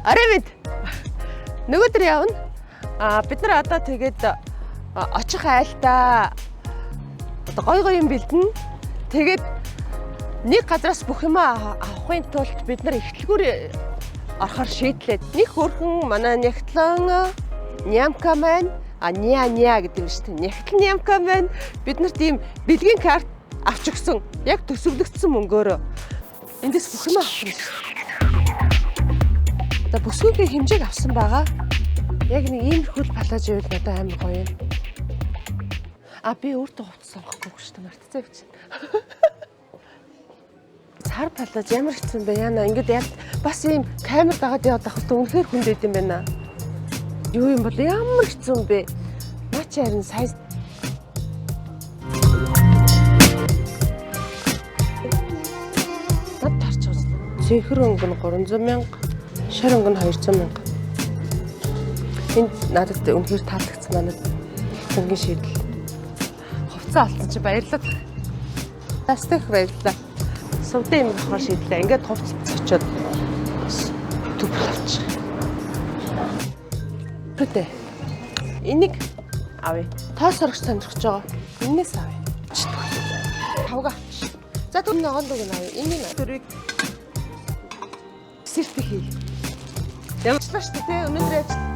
Орой мэд. Нөгөөдөр явна. А бид нар одоо тэгээд очих айлдаа одоо гой гой юм бэлдэнэ. Тэгээд нэг газраас бүх юм авахын тулд бид нар ихтлгүүр орохоор шийдлээ. Нэг хөөрхөн манай нягтлан нямка маань а ня ня гэдэг юм шүү дээ. Нягтлан нямка маань бид нарт ийм бэлгийн карт авч өгсөн. Яг төсөвлөгдсөн мөнгөөрөө эндээс бүх юм авах юм. Одоо бүсгүйгийн хэмжээг авсан байгаа. Яг нэг иймэрхүү л палаж ивэл надад амар гоё юм. А би өөртөө хувцас авахгүй шүү дээ. Мартцаа явчихна. Цар палаж ямар хэцүү юм бэ яана. Ингээд яг бас ийм камер дагаад яваад авах хэрэгтэй үнэхээр хүнд байд юм байна. Юу юм бол ямар хэцүү юм бэ? Наа чи харин сайз над тарч байгаа. Цэнхэр өнгө нь 300 мянга, шар өнгө нь 200 мянга. Энд надад үнэхээр таалагдсан манай хөнгөн шийдэл. Хувцас олсон чи баярлалаа. Бас их баярлалаа. Сувдын юм авахар шийдлээ. Ингээд хувцас очиод бас төвл авчих. Бүтэ. Энийг авъя. Тоос орогч сонирхож байгаа. Энээс авъя. Тавг авчих. За түр ногоон дүг нь авъя. Энийг дөрвийг сэрт хий. Ямарчлаа шүү дээ. Өнөөдөр ажил.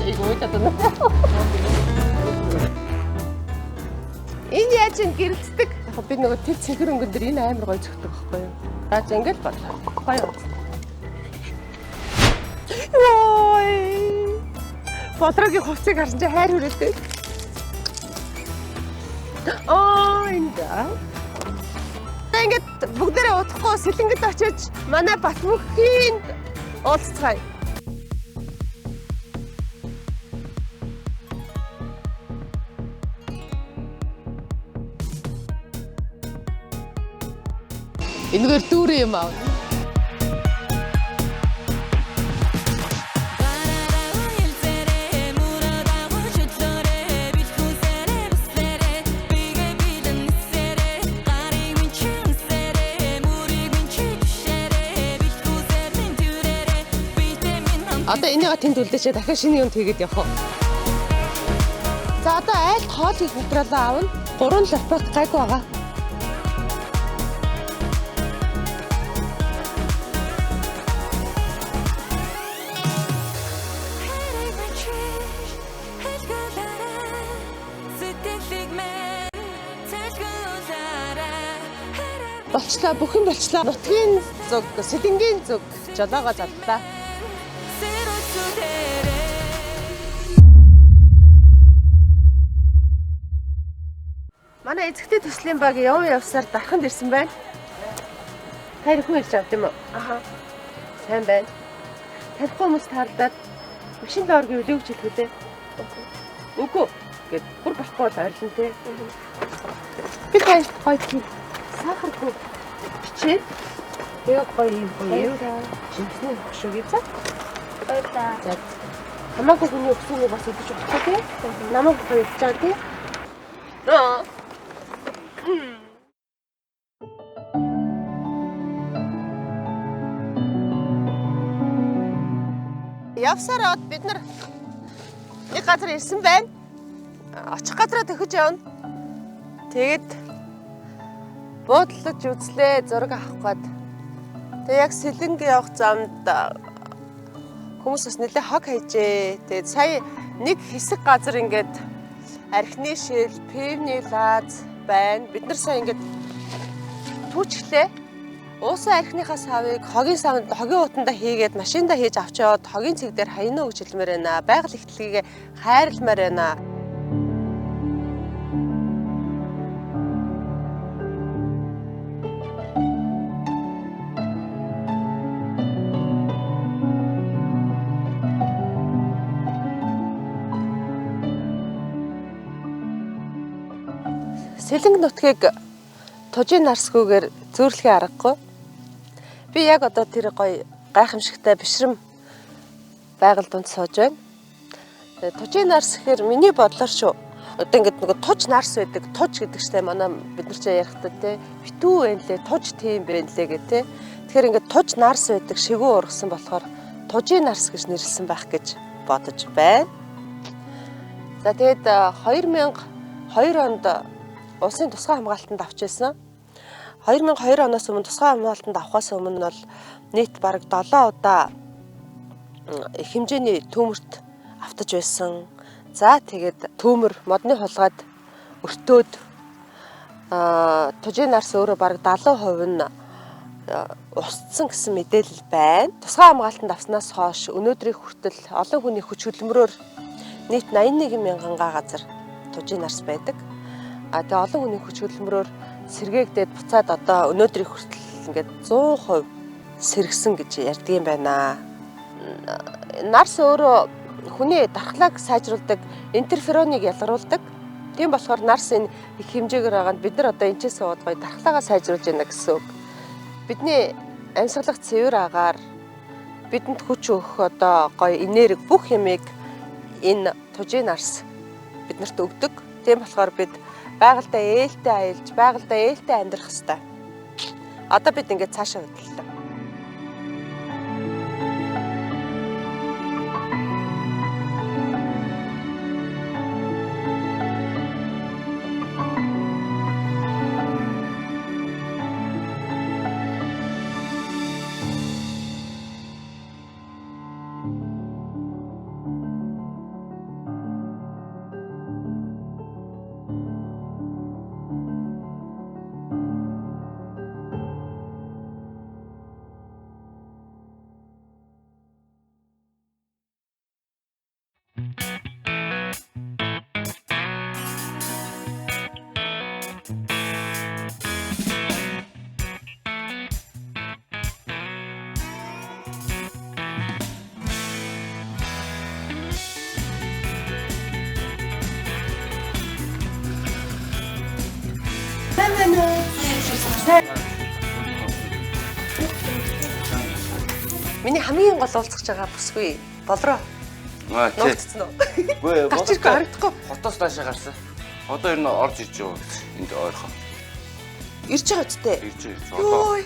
Айгуу уйлаад байна. Энэ яаж ин гэрэлтдэг? Яг би нөгөө тэр цэнхэр өнгөн дээр энэ амар гоё зөгтдөг байхгүй юу? За за ингээд бодлоо. Гоё. Йой. Бодрогийн хувцсыг харсан чи хайр хүрээлээ. Аа энэ. Ингээд бүгдээрээ удахгүй Сэлэнгэд очиж манай Батмөнхийн уулзцгаая. Энэгээр дүүрэн юм аав. Одоо энийга тэнд үлдээчээ дахиад шинэ юм хийгээд явах уу? За одоо айлт хоол хийх материалаа авна. 3 лопат гайгүй байгаа. Болчлаа, бүх юм болчлаа. Нутгийн зүг, Сэлэнгийн зүг жолоогоо заллаа. Манай эзэгтэй төслийн баг яван явсаар дарханд ирсэн байна. Таар хүн ирж авд юм уу? Аха. Сайн байна. Танихгүй хүмүүс таарлаад машин доор гэвэл юу гэж хэлэх вэ? Үгүй гэд бүр болохгүй бол ойрлон те. Би танд гоё тийм сахаргүй бичээд тэгээ гоё юм гоё. Жимсний хөшөөг за. Баярлалаа. За. Хамаагүй хүний өгсөн бас идэж болохгүй те. Намайг гоё идэж байгаа те. Аа. Явсаар од бид нар нэг газар ирсэн байна. Очих газараа төхөж явна. Тэгээд буудлаж үзлээ, зураг авах гээд. Тэгээд яг Сэлэнг явах замд хүмүүс бас нэлээ хог хайжээ. Тэгээд сая нэг хэсэг газар ингээд архины шил, пивний лаз байна. Бид нар сая ингээд түүчглээ. Уусан архиныхаа савыг хогийн савнд, хогийн утандаа хийгээд машиндаа хийж авч яваад хогийн цэг дээр хаяна уу гэж хэлмээр байна. Байгаль ихтлэгийг хайрламаар байна. Сэлэнг нутгийг тужийн нарсгүйгээр зөөрлөхийн аргагүй. Би яг одоо тэр гоё гайхамшигтай бишрэм байгаль дунд сууж байна. Тэгээ тужийн нарс гэхээр миний бодлоор шүү. Одоо ингээд нөгөө туж нарс байдаг. Туж гэдэг чинь манай бид нар ч ярихдаа те битүү байна лээ, туж тийм байна лээ гэх те. Тэгэхээр ингээд туж нарс байдаг шигүү ургасан болохоор тужийн нарс гэж нэрлсэн байх гэж бодож байна. За тэгээд 2002 онд улсын тусгай хамгаалтанд авч байсан. 2002 оноос өмнө тусгай хамгаалтанд авахаас өмнө бол нийт бараг 7 удаа их хэмжээний төмөрт автаж байсан. За тэгээд төмөр модны хулгайд өртөөд тужийн нарс өөрөө бараг 70% нь устсан гэсэн мэдээлэл байна. Тусгай хамгаалтанд авснаас хойш өнөөдрийг хүртэл олон хүний хүч хөдөлмөрөөр нийт 81 мянган га газар тужийн нарс байдаг. А тэгээ олон хүний хүч хөдөлмөрөөр сэргээгдээд буцаад одоо өнөөдрийг хүртэл ингээд 100% сэргсэн гэж ярьдаг юм байна. Нарс өөрөө хүний дархлааг сайжруулдаг, интерфероныг ялгаруулдаг. Тийм болохоор нарс энэ их хэмжээгээр байгаа нь бид нар одоо энэ ч суугаад гоё дархлаагаа сайжруулж байна гэсэн үг. Бидний амьсгалах цэвэр агаар, бидэнд хүч өгөх одоо гоё энерги бүх юмыг энэ тужийн нарс биднэрт өгдөг. Тийм болохоор бид байгальдаа ээлтэй аялж, байгальдаа ээлтэй амьдрах ёстой. Одоо бид ингээд цаашаа хөдлөлөө. Миний хамгийн гол уулзах байгаа бүсгүй Болроо. Нуугдсан уу? Үгүй Гарч ирэхгүй харагдахгүй. Хотоос даашаа гарсан. Одоо ер нь орж ирж байгаа гэж энд ойрхон. Ирж байгаа үстэй. Ирж ирж одоо. Йой.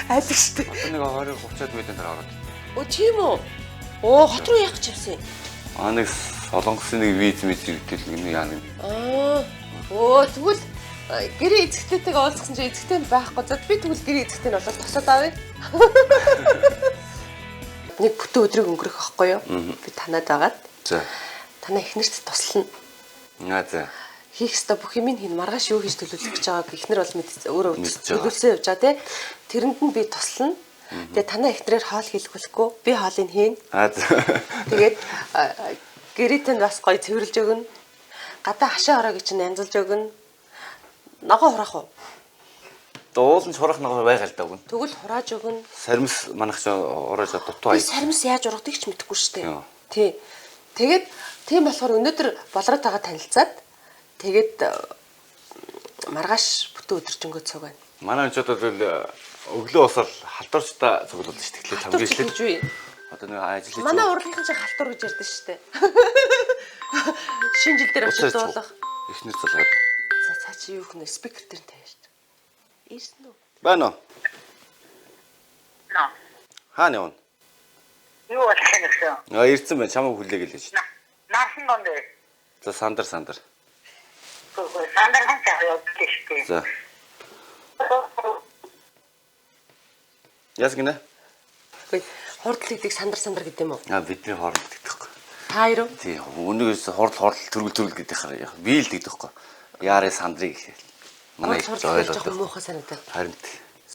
Айлаг штэ. Одоо нэг 20 30-аад метр дараа ороод. Өө тийм үү? Оо хот руу яах гэж явсан юм? Аа нэг солонгосын нэг виз миз ирдэл нэг яа нэг. Аа. Өө тэгвэл гэрээ эзэгтэйтэйгээ уулзсан чинь эзэгтэй нь байхгүй. За би тэгвэл гэрээ эзэгтэй нь болоод тосоод авъя. Нэг бүтэн өдрийг өнгөрөх байхгүй юу? Би танад байгаад. За. Танаа эхнэрт туслана. Аа за. Хийх ёстой бүх юмыг хийн. Маргааш юу хийж төлөвлөх гэж байгааг эхнэр бол өөрөө төлөвлөсөн явж байгаа тий. Тэрэнд нь би туслана. Тэгээ танаа эхнэрээр хоол хийлгүүлэхгүй. Би хоолыг хийн. Аа за. Тэгээд гэрээтэй нь бас гоё цэвэрлж өгнө. Гадаа хашаа ороо гэж нь янзалж өгнө. Ногоо хураах уу? Дуулан чурах ногоо байгаа л да үгүй. Тэгвэл хурааж өгнө. Саримс манайх ч урааж дутуу аяа. Би саримс яаж ургадгийг ч мэдэхгүй шүү дээ. Тий. Тэгээд тийм болохоор өнөөдөр Болроотойгоо танилцаад тэгээд маргааш бүтэн өдөржингөө цуг байна. Манай энэ ч одоо өглөө босоод халтуурчтай цуглуулж шүү дээ. Тэгэхээр хамгийн эхлээд одоо нэг ажил хийж. Манай урлагийн чинь халтур гэж ярьдэн шүү дээ. Шинэ жил дээр очиж дуулах. Эхнэр залгаад. За цаа чи юу хнэ спикер дээр тавиа шүү дээ. Ирсэн үү? Байна уу? Наа. Хаана явна? Юу болох юм бэ? Аа ирсэн байна. Чамайг хүлээгээл байж. Наасан донд. За сандар сандар. Сандар хан цаа явдаг шүү дээ. За. Яс гинэ? Үгүй хурдл гэдэг сандар сандар гэдэг юм уу? Аа бидний хооронд гэдэг байхгүй. Та хоёр уу? Тий. Өнөөгөөс хурдл хурдл төргөл төргөл гэдэг хараа. Би л гэдэг байхгүй. Яарэ сандрыг гэхэл. Манай ойлгох муухай санагдав. Харин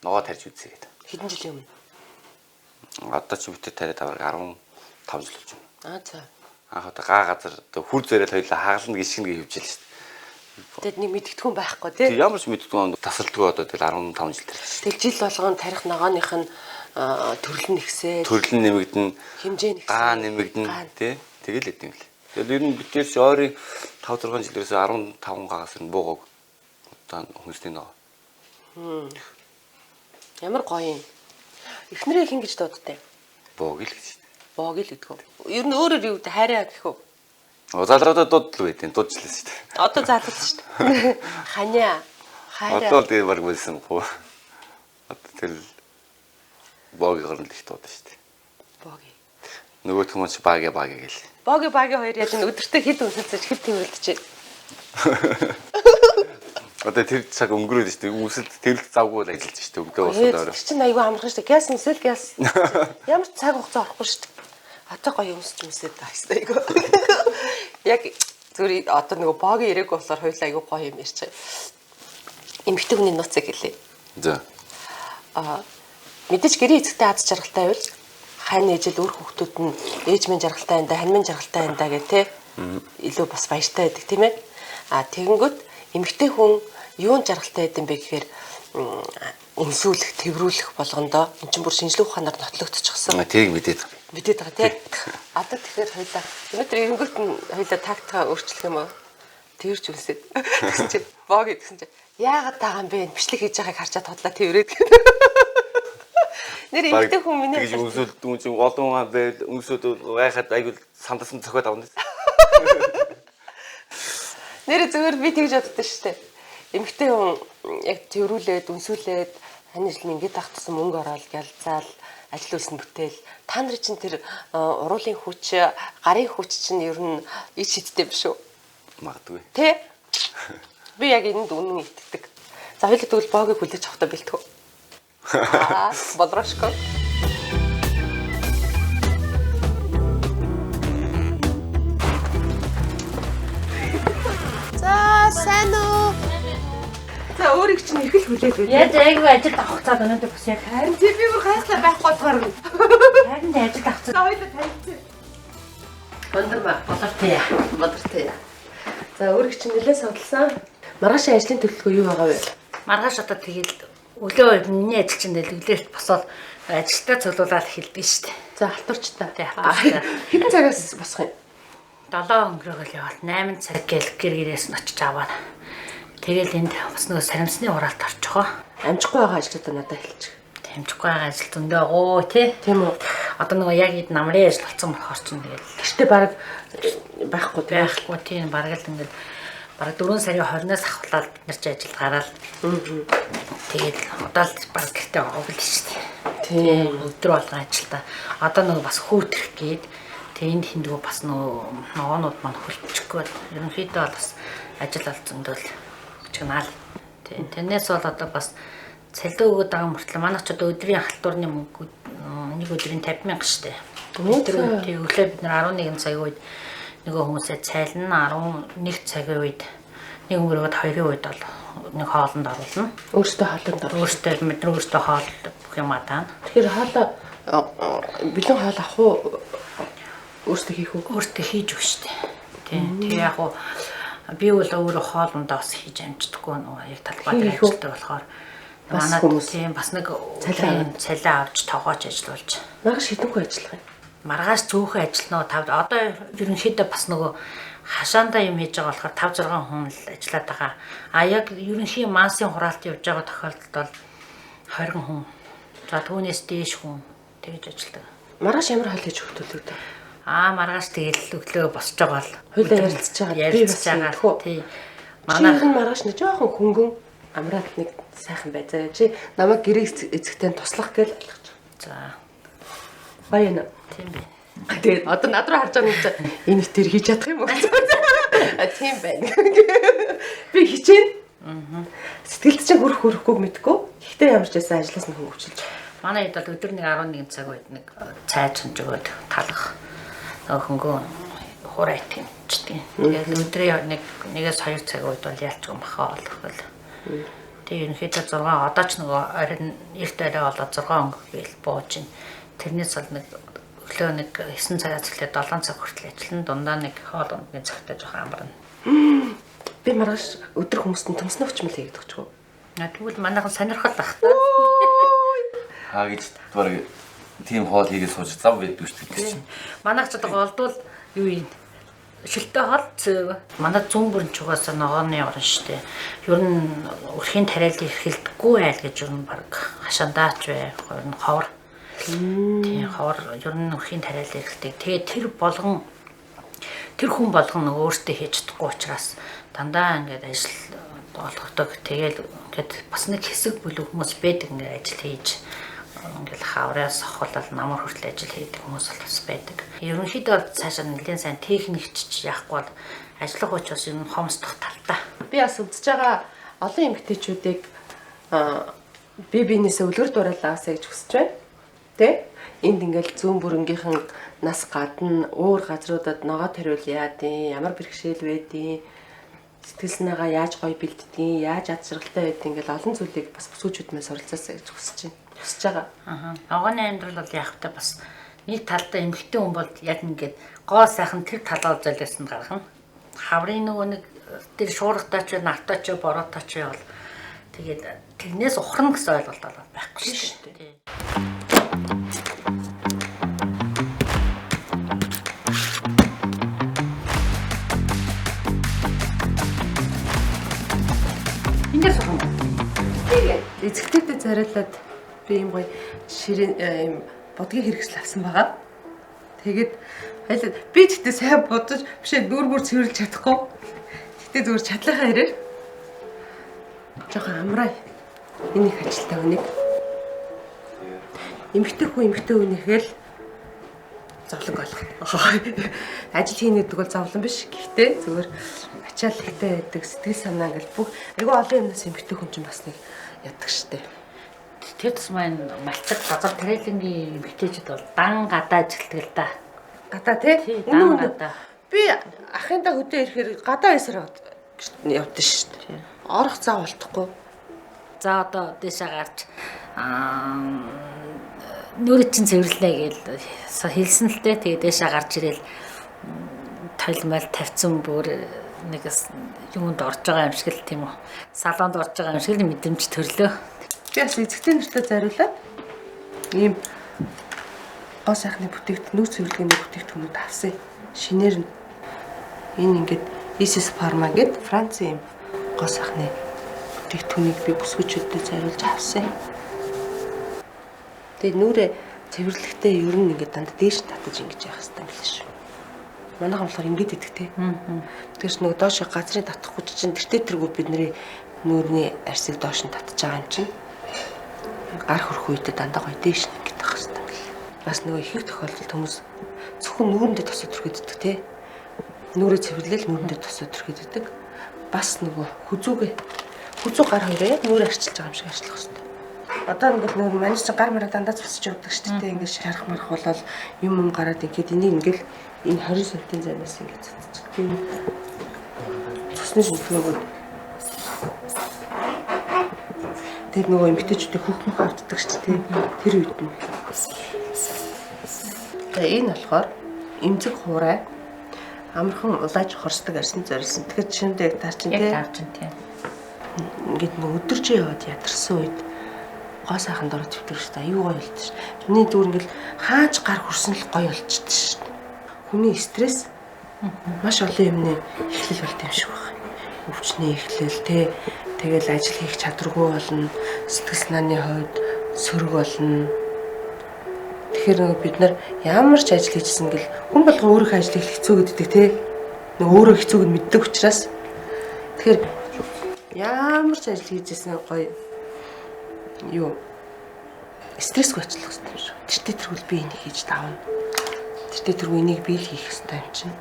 ногоо тарьж үзье гэдэг. Хэдэн жилийн өмнө? Одоо чи битээ тариад аваар 15 жил болж байна. Аа за. Анх одоо га газар одоо хүр зэрэл хоёлаа хагална гიშгэнэ гэж хөвжил шүү дээ. Тэгэд нэг мэдгэдэггүй байхгүй тий. Тэг ямар ч мэддэггүй тасалдгүй одоо тэгэл 15 жил тарьж. Тэгэл жил болгон тарих ногооных нь төрөл нь ихсээ. Төрөл нь нэмэгдэн, хэмжээ нь ихсээ. Гаа нэмэгдэн тий. Тэгэл идэв юм лээ. Тэгэл ер нь бид нэр чи ойрын 5 6 жилээс 15 гаагаас нь буугааг. Одоо хүнсний ногоо. Ямар гоё юм. Эхнэрээ хин гэж дууддаг? Боог л гэж. Боог л гэдэг үү? Ер нь өөрөөр юу гэдэг хайраа гэх үү? Залруудаа дуудлаа байдیں۔ Дуудлаа шүү дээ. Одоо зарлалаа шүү дээ. Ханиа. Хайраа. Одоо л тэгээ баг байсан хөө. Одоо тэгэл Богигоор нь л их дуудана шүү дээ. Боги. Нөгөөх нь ч баги баги гэл. Боги баги хоёр яаж энэ өдөртөө хэд үнсэлцэж хэд тэмэрлэж чинь. Одоо тэр цаг өнгөрөөд шүү дээ. Үнсэлт тэр л завгүй л ажиллаж шүү дээ. Өглөө босоод орой. Тэр чинь айгүй амархан шүү дээ. Гяс үнсэл гяс. Ямар ч цаг хугацаа орохгүй шүү дээ. Одоо гоё өмсч өмсөд таасан айгүй. Яг зүгээр одоо нөгөө боги ирээгүй болохоор хоёулаа айгүй гоё юм ярьчих. Эмэгтэй хүний нууцыг хэлье. За. Аа мэдээж гэрээ эцэгтэй аз жаргалтай байвал хань ээжэл үр хүүхдүүд нь ээж минь жаргалтай энэ да, хань минь жаргалтай энэ да гэх те илүү бас баяртай байдаг тийм ээ. А тэгэнгүүт эмэгтэй хүн юунд жаргалтай байд юм бэ гэхээр өмсүүлэх, тэрврүүлэх болгондоо эн чинь бүр шинжлэх ухаанаар нотлогдчихсон. Тийг мэдээд байгаа. Мэдээд байгаа тий. Одоо тэгэхээр хоёлаа өнөөдөр эренгүүт нь хоёлаа тактикаа өөрчлөх юм уу? Тэрч үнсэд. Тэгсэн чинь боги гэсэн чинь яагаад таагаан бэ? Бичлэг хийж байгааг харчаад худлаа тэрврээд гэнэ. Нэр эмэгтэй хүн миний тэгж өмсөөл дүүн чинь олон хүн байл өмсөд гайхаад айгуул сандасан цохиод авна. Нэр зүгээр би тэгж боддоо шүү дээ. Эмэгтэй хүн яг тэрврүүлээд, үнсүүлээд хань ижил нь ингээд ах тусам мөнгө ороод гялцаал ажил үйлс нь бүтээл. Та нар чинь тэр уруулын хүч, гарын хүч чинь ер нь ич хиттэй биш үү? Магадгүй. Тэ? Би яг энэнд үнэн итгэдэг. За хоёул тэгвэл богийг хүлээж авахдаа бэлтгэв. Аа, болрошко. За, сайн уу? За, өөрийг чинь эргэл хүлээд байна. Яаж айгүй ажилд авах цаад өнөөдөр бас яг Харин тий би бүр гайхлаа байхгүй болохоор нь. харин тэ ажилд авах За, хоёул танилцъя. Өндөр ма. болор тий. Болортой. За, өөрийг чинь нэлээд судалсан. Маргааш ажлын төлөвлөгөө юу байгаа вэ? Маргааш одоо тэгэл өглөө миний ажил чинь тэгэл өглөөлт босоод ажилдаа цуглуулаад эхэлдэг шүү дээ. За, халтурчтай. Тий, халтурчтай. Хэдэн цагаас босох юм? 7 өнгөрөөгөл явал 8 цаг гээл гэр гэрээс нь очиж аваад. Тэгэл энд бас нөгөө саримсны хураалт орчихоо. Амжихгүй байгаа ажлуудаа надад хэлчих. Тэмчихгүй байгаа ажил зөндөө гоо тий. Тийм үү? Одоо нөгөө яг эд намрын ажил болсон болохоор чинь тэгэл Гэртээ баг байхгүй тийм. байхгүй тийм бараг л ингээл бараг 4 сарын 20-наас ахуулаад бид нар чи ажилд гараал. Тэгээд одоо л бараг гэртээ байгаа л шүү дээ. Тийм. Өдөр болгон ажилдаа. Одоо нөгөө бас хүүтрэх гээд тэг энд хиндгүү бас нөгөө ногоонууд маань хөлтчихгүй бол ерөнхийдөө бол бас ажил бол зөндөл чигнаал. Тийм тэрнээс бол одоо бас цалин өгöd байгаа мөртлөө манайх ч одоо өдрийн халтурны мөнгө нэг өдрийн 50 мянга шүү дээ. Тэр тийм өглөө бид нар 11 цагийн үед нөгөө хүмүүсээ цайлна 11 цагийн үед нэг өнгөрөөд 2-ын үед бол нэг хоолнд оруулна. Өөртөө хоолонд ор. Өөртөө бид нар өөртөө хоол бүх юм адаана. Тэгэхээр хоолоо бэлэн хоол авах уу? Өөртөө хийх үү? Өөртөө хийж өгч штэ. Тийм. Тэгээ яг уу би бол өөрөө хоол ундаа бас хийж амждаггүй нөгөө яг талбай дээр Хийх үү? ажилладаг болохоор Бас манай хүмүүс тийм бас нэг цалин тийм, цалин авч тоогооч ажиллуулж. Маргааш хэдэн хүн ажиллах юм? Маргааш зөөхөн ажиллана уу тав одоо ерөнхийдөө бас нөгөө хашаандаа юм хийж байгаа болохоор 5 6 хүн л ажиллаад байгаа. А яг ерөнхий мансын хураалт явж байгаа тохиолдолд бол 20 хүн. За түүнээс дээш хүн тэгж ажилладаг. Маргааш ямар хоол хийж өгөх төлөвтэй? Аа маргааш тэгэл өглөө босч байгаа л Хойлоо ярилцж байгаа. Би бас ярилцж байгаа. мэдэх үү? Тий. Манай Манай маргааш нэг жоохон хөнгөн амраад нэг сайхан бай заяа. Чи намайг гэрээ эцэгтэй туслах гээл ойлгож байгаа. за Гоё юм. тийм бэ. Тэгээд одоо над руу харж байгаа юм чинь энэ их төр хийж чадах юм уу? А тийм байна. Би хичээнэ. Сэтгэлд чинь хүрэх хүрэхгүйг мэдэхгүй. Гэхдээ ямар ч байсан ажлаас нь хөнгөвчлж. Манай хэд бол өдөр нэг 11 цаг үед нэг цай чанж өгөөд талах нөгөө хөнгөн хураа итгэмчдэг. Тэгээд өдрийн нэг нэгээс 2 цаг үед бол ялч махаа олох гэл. Тэгээ ерөнхийдөө 6 одоо ч нөгөө оройн эрт орой болоод 6 өнгө гээл бууж ин. Тэрнээс бол нэг өглөө нэг 9 цагаас эхлээд 7 цаг хүртэл ажиллана. Дундаа нэг хоол ундны цагтаа жоохон амарна. Би маргааш өдөр хүмүүст нь төмснө өчмөл хийгээд өгч гоо. Тэгвэл манайхан сонирхол ах та. Хаа гэж бараг тийм хоол хийгээд сууж зав байдгүй шүү дээ чинь. Манайх ч одоо голдвол юу юм? Шилтэй хоол цэв. Манай зүүн бүрэн чугаасаа ногооны орн штэ. Ер нь өрхийн тариалыг эрхэлдэггүй айл гэж ер нь баг хашаандаач бай. Ер нь ховор. Тийм ховор ер нь өрхийн тариалыг эрхэлдэг. Тэгээ тэр болгон тэр хүн болгон нөгөө өөртөө хийж чадахгүй учраас дандаа ингээд ажил олгодог. Тэгээл ингээд бас нэг хэсэг бүлэг хүмүүс байдаг ингээд ажил хийж Ингээл хавраа сохолол намар хүртэл ажил хийдэг хүмүүс бол бас байдаг. Ерөнхийдөө бол цаашаа нэлээд сайн техникч яахгүй бол ажиллах хүч бас ер нь хомсдох талтай. Би бас үзэж байгаа олон эмэгтэйчүүдийг би биенээсээ үлгэр дуурайл аваасай гэж хүсэж байна. Тэ? Энд ингээл зүүн бүрнгийнхэн нас гадна өөр газруудад ногоо тариул яадын, ямар бэрхшээл байдیں۔ Сэтгэл санаагаа яаж гоё бэлддгийг, яаж ад жаргалтай байдیں ингээл олон зүйлийг бас бүсгүүчүүд мэн суралцаасай гэж хүсэж байна. Хүсэж байгаа. Аа. Ногооны амьдрал бол яг та бас нэг талдаа эмэгтэй хүн бол яг ингээд гоо сайхан тэр талаа золиосон гаргана. Хаврын нөгөө нэг тэр шуургатай ч нартай ч бороотой ч бол тэгээд тэрнээс ухрана гэсэн ойлголт бол байхгүй шүү дээ. Энд дээр суух юм. Эзэгтэйдээ зариулаад би юм гоё ширээ юм будгийн хэрэгсэл авсан байгаа. Тэгээд хоёлаа би ч гэтээ сайн будаж бишээ нүүр бүр цэвэрлж чадахгүй. Гэтээ зүгээр чадлынхаа хэрээр жоохон амраа. Энэ их ажилтаа хүнийг. Эмэгтэй хүн эмэгтэй хүнийхээ л зовлон олох. Ажил хийнэ гэдэг бол зовлон биш. Гэхдээ зүгээр ачаал ихтэй байдаг, сэтгэл санаа ингээл бүх айгүй олон юмнаас эмэгтэй хүн чинь бас нэг яддаг штэ. Тэр тусмаа энэ малчид газар тариалангийн эмэгтэйчүүд бол дан гадаа ажилтдаг л да. Гадаа тий? Дан гадаа. Би ахында хөдөө ирэхээр гадаа байсаар явдсан штэ. Орох зав болтохгүй. За одоо дээшээ гарч нүрээ чинь цэвэрлээ гээл хэлсэн л дээ. Тэгээ дээшээ гарч ирээл толмол тавьсан бүр нэг юунд орж байгаа юм шиг л тийм үү. Салонд орж байгаа юм шиг л мэдрэмж төрлөө. Би бас эзэгтэй нартай зариулаад ийм гоо сайхны бүтээгдэхүүн, нүүр цэвэрлэгээний бүтээгдэхүүнүүд авсан. Шинээр нь энэ ингээд Isis Pharma гээд Францын ийм гоо сайхны бүтээгдэхүүнийг би бүсгүүчүүдэд зариулж авсан. Тэгээ нүрээ цэвэрлэхдээ ер нь ингээд дандаа дээш нь татаж ингэж явах хэрэгтэй юм биш үү? Манайхан болохоор ингэж идэх те. Тэр чинь нөгөө доош газрын татахгүй чинь тэртээ тэргүй бидний нүүрний арсыг доош нь татж байгаа юм чинь гар хөрөх үедээ дандаа гоё дээш нь ингэж авах хэрэгтэй юм бэл. Бас нөгөө их их тохиолдолд хүмүүс зөвхөн нүүрэндээ тосоо түрхээд идэх те. Нүрээ цэвэрлээл нүүрэндээ тосоо түрхээд идэх. Бас нөгөө хүзүүгээ хүзүү гар хоёроо яг нүрээ арчилж байгаа юм шиг арчлах хэрэгтэй. Одоо ингээд нөгөө манайч чинь гар мараа дандаа цусч явдаг шүү дээ. Ингээд шарах марах болол юм юм гараад ингээд энийг ингээд энэ 20 сантын зайнаас ингээд цацчих. Тийм. Цусны шинжилгээгүүд тэр нөгөө эмэгтэйчүүдийг хөх мөх авддаг шүү дээ. Тэр үед нь. За энэ болохоор эмзэг хуурай амархан улааж хорсдог арьсан зориулсан. Тэгэхээр жишээндээ яг таарчин Яг тий. таарчин тийм. Ингээд нөгөө өдөржин яваад ядарсан үед гоо сайхан дорой төвтөр шүү дээ. Аюу гоё болд шүү. Миний дүүр ингээл хаач гар хөрсөн л гоё болчихдээ шүү дээ. Хүний стресс маш олон юмны эхлэл болт юм шиг байна. Өвчний эхлэл те тэгэл ажил хийх чадваргүй болно. Сэтгэл санааны хувьд сөрөг болно. Тэгэхээр нөгөө бид нар ямар ч ажил хийжсэн гэл хүн болго өөрийнхөө ажлыг хийх хэцүү гэдэг те. Нөгөө өөрөө хэцүүг нь мэддэг учраас тэгэхээр ямар ч ажил хийжсэн гоё юу стрессгүй ажиллах хэрэгтэй юм шиг. Тэртээ тэргүүл би энийг хийж давна. Тэртээ тэргүү энийг би л хийх хэрэгтэй юм чинь.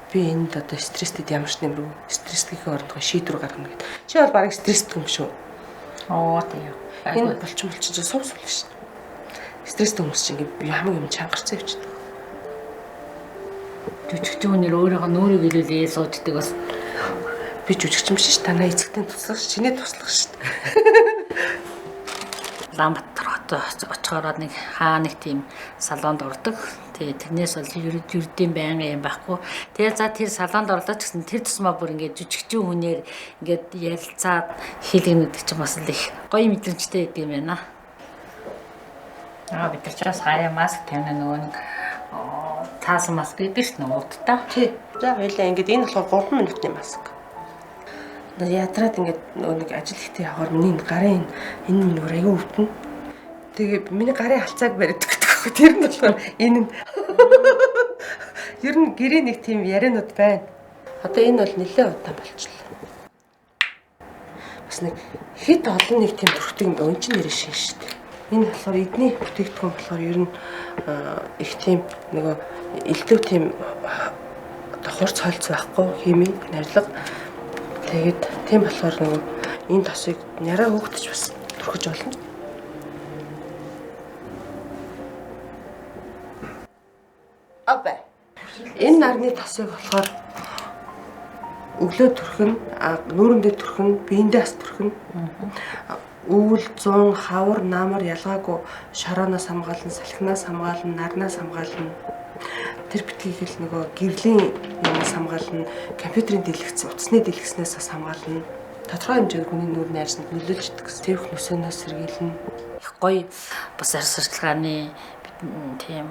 Би энд одоо стресстэд ямар ч нэмрүү стресстгийн оронд гоё шийдвэр гаргана гэд. Чи бол бараг стресстэй юм шүү. Оо тийм. Энэ болчин болчин чи сув сул шин. Стресстэй хүмүүс чинь ингээ ямар юм чангарцсан явчихдаг. Жүжигчин хүн нэр өөрийнхөө нүрийг илүүлээ сууждаг бас. Би жүжигчин биш ш танаа эцэгтэй туслах ш чиний туслах ш. Улаанбаатар хот очихороо нэг хаа нэг тийм салонд ордог. Тэгээ тэрнээс бол ердийн байнгын юм байхгүй. Тэгээ за тэр салонд орлоо ч гэсэн тэр тусмаа бүр ингээд жүжигчин хүнээр ингээд ярилцаад хийлгэнэдэг чинь бас л их гоё мэдрэмжтэй байдаг юм байна. Аа бид нар ч бас хаяа маск тавина нөгөө нэг цаасан маск гэдэг ш нь уудтай. Тий. За баялаа ингээд энэ болохоор 3 минутын маск. Ядраад ингээд нөгөө нэг ажил ихтэй явахаар миний энэ гарын энэ минь өөр аягүй өвдөнө. Тэгээ миний гарын халцааг бариад гэдэг байхгүй. Тэр нь болохоор энэ нь. Ер нь гэрээ нэг тийм яриануд байна. Одоо энэ бол нэлээд удаан болчихлоо. Бас нэг хэд олон нэг тийм төрхтөг юм өн чинь нэрээ шин шүү дээ. Энэ болохоор эдний бүтээгдэхүүн болохоор ер нь их тийм нөгөө элдв тийм хурц холц байхгүй хими нарилга. Тэгээд тийм болохоор нөгөө энэ тосыг няраа хөөгдөж бас түрхэж болно. Апа. Энэ нарны тосыг болохоор өглөө түрхэн, нүүрэндээ түрхэн, биендээ бас түрхэн. Өвөл, зун, хавар, наамар ялгаагүй шороноос хамгаална, салхинаас хамгаална, нарнаас хамгаална. Тэр битгийг л нөгөө гэрлийн юмнаас хамгаална, компьютерийн дэлгэц, утасны дэлгэцнээс бас хамгаална. Тодорхой хэмжээгээр хүний нүүр найрсанд нөлөөлж гэсэн. Тэвх нөсөөнөөс сэргийлнэ. Их гоё бас арьс сурталчилгааны тийм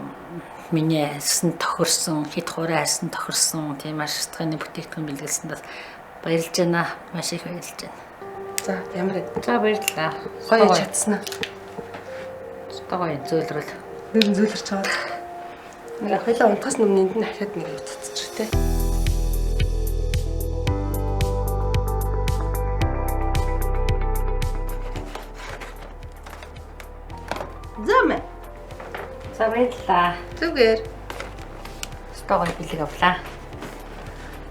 миний арьсан тохирсон, хэд хуурай арьсан тохирсон тийм арьс сурталчилгааны бүтээгдэхүүн бэлгэлсэнд бас баярлж байна. Маш их баярлж байна. За, ямар вэ? За, баярлалаа. Гоё чадсан аа. Гоё зөөлрөл. Нэр нь зөөлрч байгаа. Нэг хоёлаа унтахаас өмнө энд нь ахиад нэг уцчих тээ. Зам. За, баярлалаа. Зүгээр. Өстой гоё бэлэг авлаа.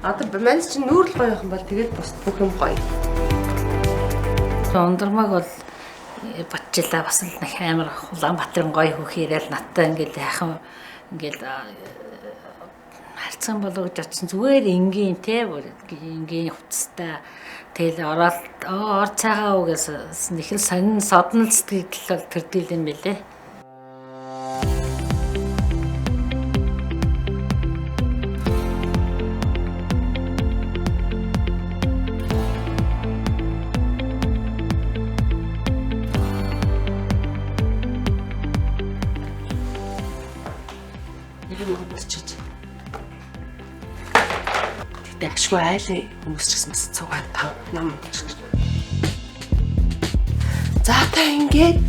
Одоо манайс чинь нүүрэл гоё юм бол тэгээд бус бүх юм гоё. Ундрмаг бол батжлаа бас л нэг амар Улаанбаатарын гоё хүүх ирээл надтай ингээл яхан ингээл харцсан болоо гэж очсон, зүгээр энгийн те энгийн хувцастай тэгэл ороод ор цайгаа уу гэсэн нэг л сонин соднол сэтгэл бол төрдөг юм бэлээ. Тэгтээ ашгүй айлын хүмүүс ч гэсэн бас цугаад тав ном уншиж. За та ингээд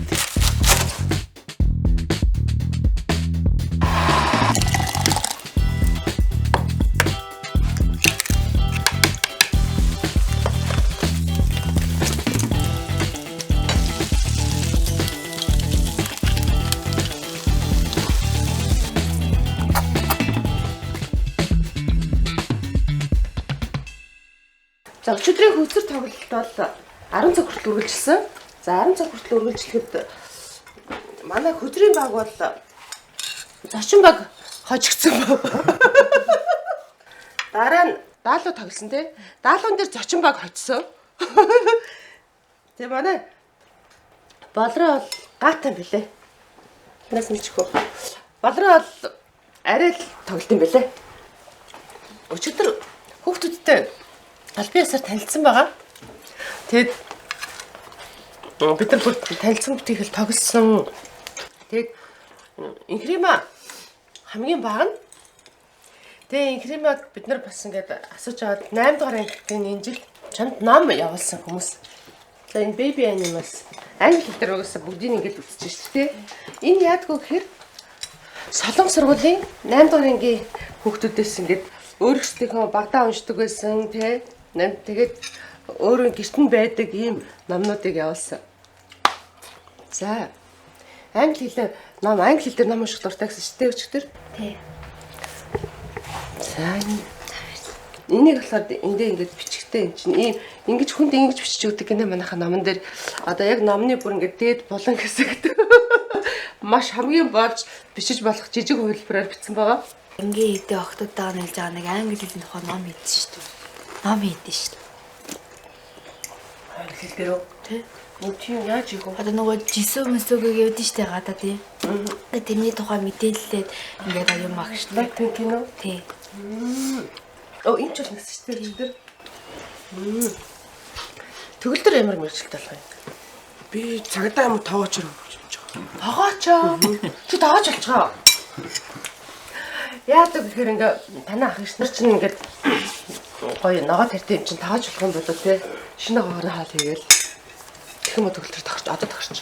За, өчигдрийн хөзөр тоглолт бол 10 цаг хүртэл үргэлжилсэн. За, 10 цаг хүртэл үргэлжлэхэд манай хөзрийн баг бол зочин баг хожигдсон баг. Дараа нь даалуу тоглосон тий. Даалуун дээр зочин баг хоцсон. Тэгээ манай болроо бол гаатай билээ. Танаас мэдчихв. Болроо бол арай л тоглолт юм билээ. Өчигдөр хүүхдүүдтэй албан ёсоор танилцсан байгаа. Тэгээд бид нар бүр танилцсан бүтээгэл тоглосон. Тэгээд Инхрима хамгийн бага нь. Тэгээ Инхримаг бид нар бас ингээд асууж аваад 8 дугаар ангийн энэ жил чамд ном явуулсан хүмүүс. За, энэ Baby Animals англи хэл дээр угаасаа бүгдийг ингээд үзэж шүү дээ. Энэ яадгүй гэхээр Солонгос сургуулийн 8 дугаар ангийн хүүхдүүдээс ингээд өөрсдийнхөө багадаа уншдаг байсан тий. Тэгээд өөрөө гэрт нь байдаг ийм номнуудыг явуулсан. За. Англи хэлээр ном, англи хэл дээр ном унших дуртай гэсэн шүү дээ өчигдөр. Тий. За, энийг болохоор эндээ ингэж бичгтэй юм чинь ийм ингэж хүнд ингэж бичиж өгдөг гинэ манайха номон дээр. Одоо яг номны бүр ингэж дээд булан хэсэгт маш хамгийн болж бичиж болох жижиг хувилбараар бичсэн байгаа. Ингийн хэдэн охтуудаа нэлж байгаа нэг англи хэлний тухай ном хийдэж шүү дээ. Ном хийдэж шүү дээ. Англи хэл дээр үү? Тий. Нэг тийм яаж ийх вэ? Одоо нөгөө жисүү мэсүүгээ явдэн шүү дээ гадаа тий. Тэрний тухай мэдээлэлээд ингээд юм ах шүү дээ. Blackpink кино? Тий. Оо, энэ ч бол нэгсэн шүү дээ өчигдөр. Төгөлдөр ямар мэрэгчлэлт болох юм? Би цагдаа юм тоогоочор болж байгаа. Тоогоочоо. Чи тоогооч болчихоо. Яадаг гэхээр ингээ танай ах эгч нар чинь ингээд гоё ногоо тартай юм чинь тоогооч болох юм болоо те. Шинэ гоогоор хаал хийгээл. Тэгэх юм уу, төгөлдөр тохирч одоо тохирч.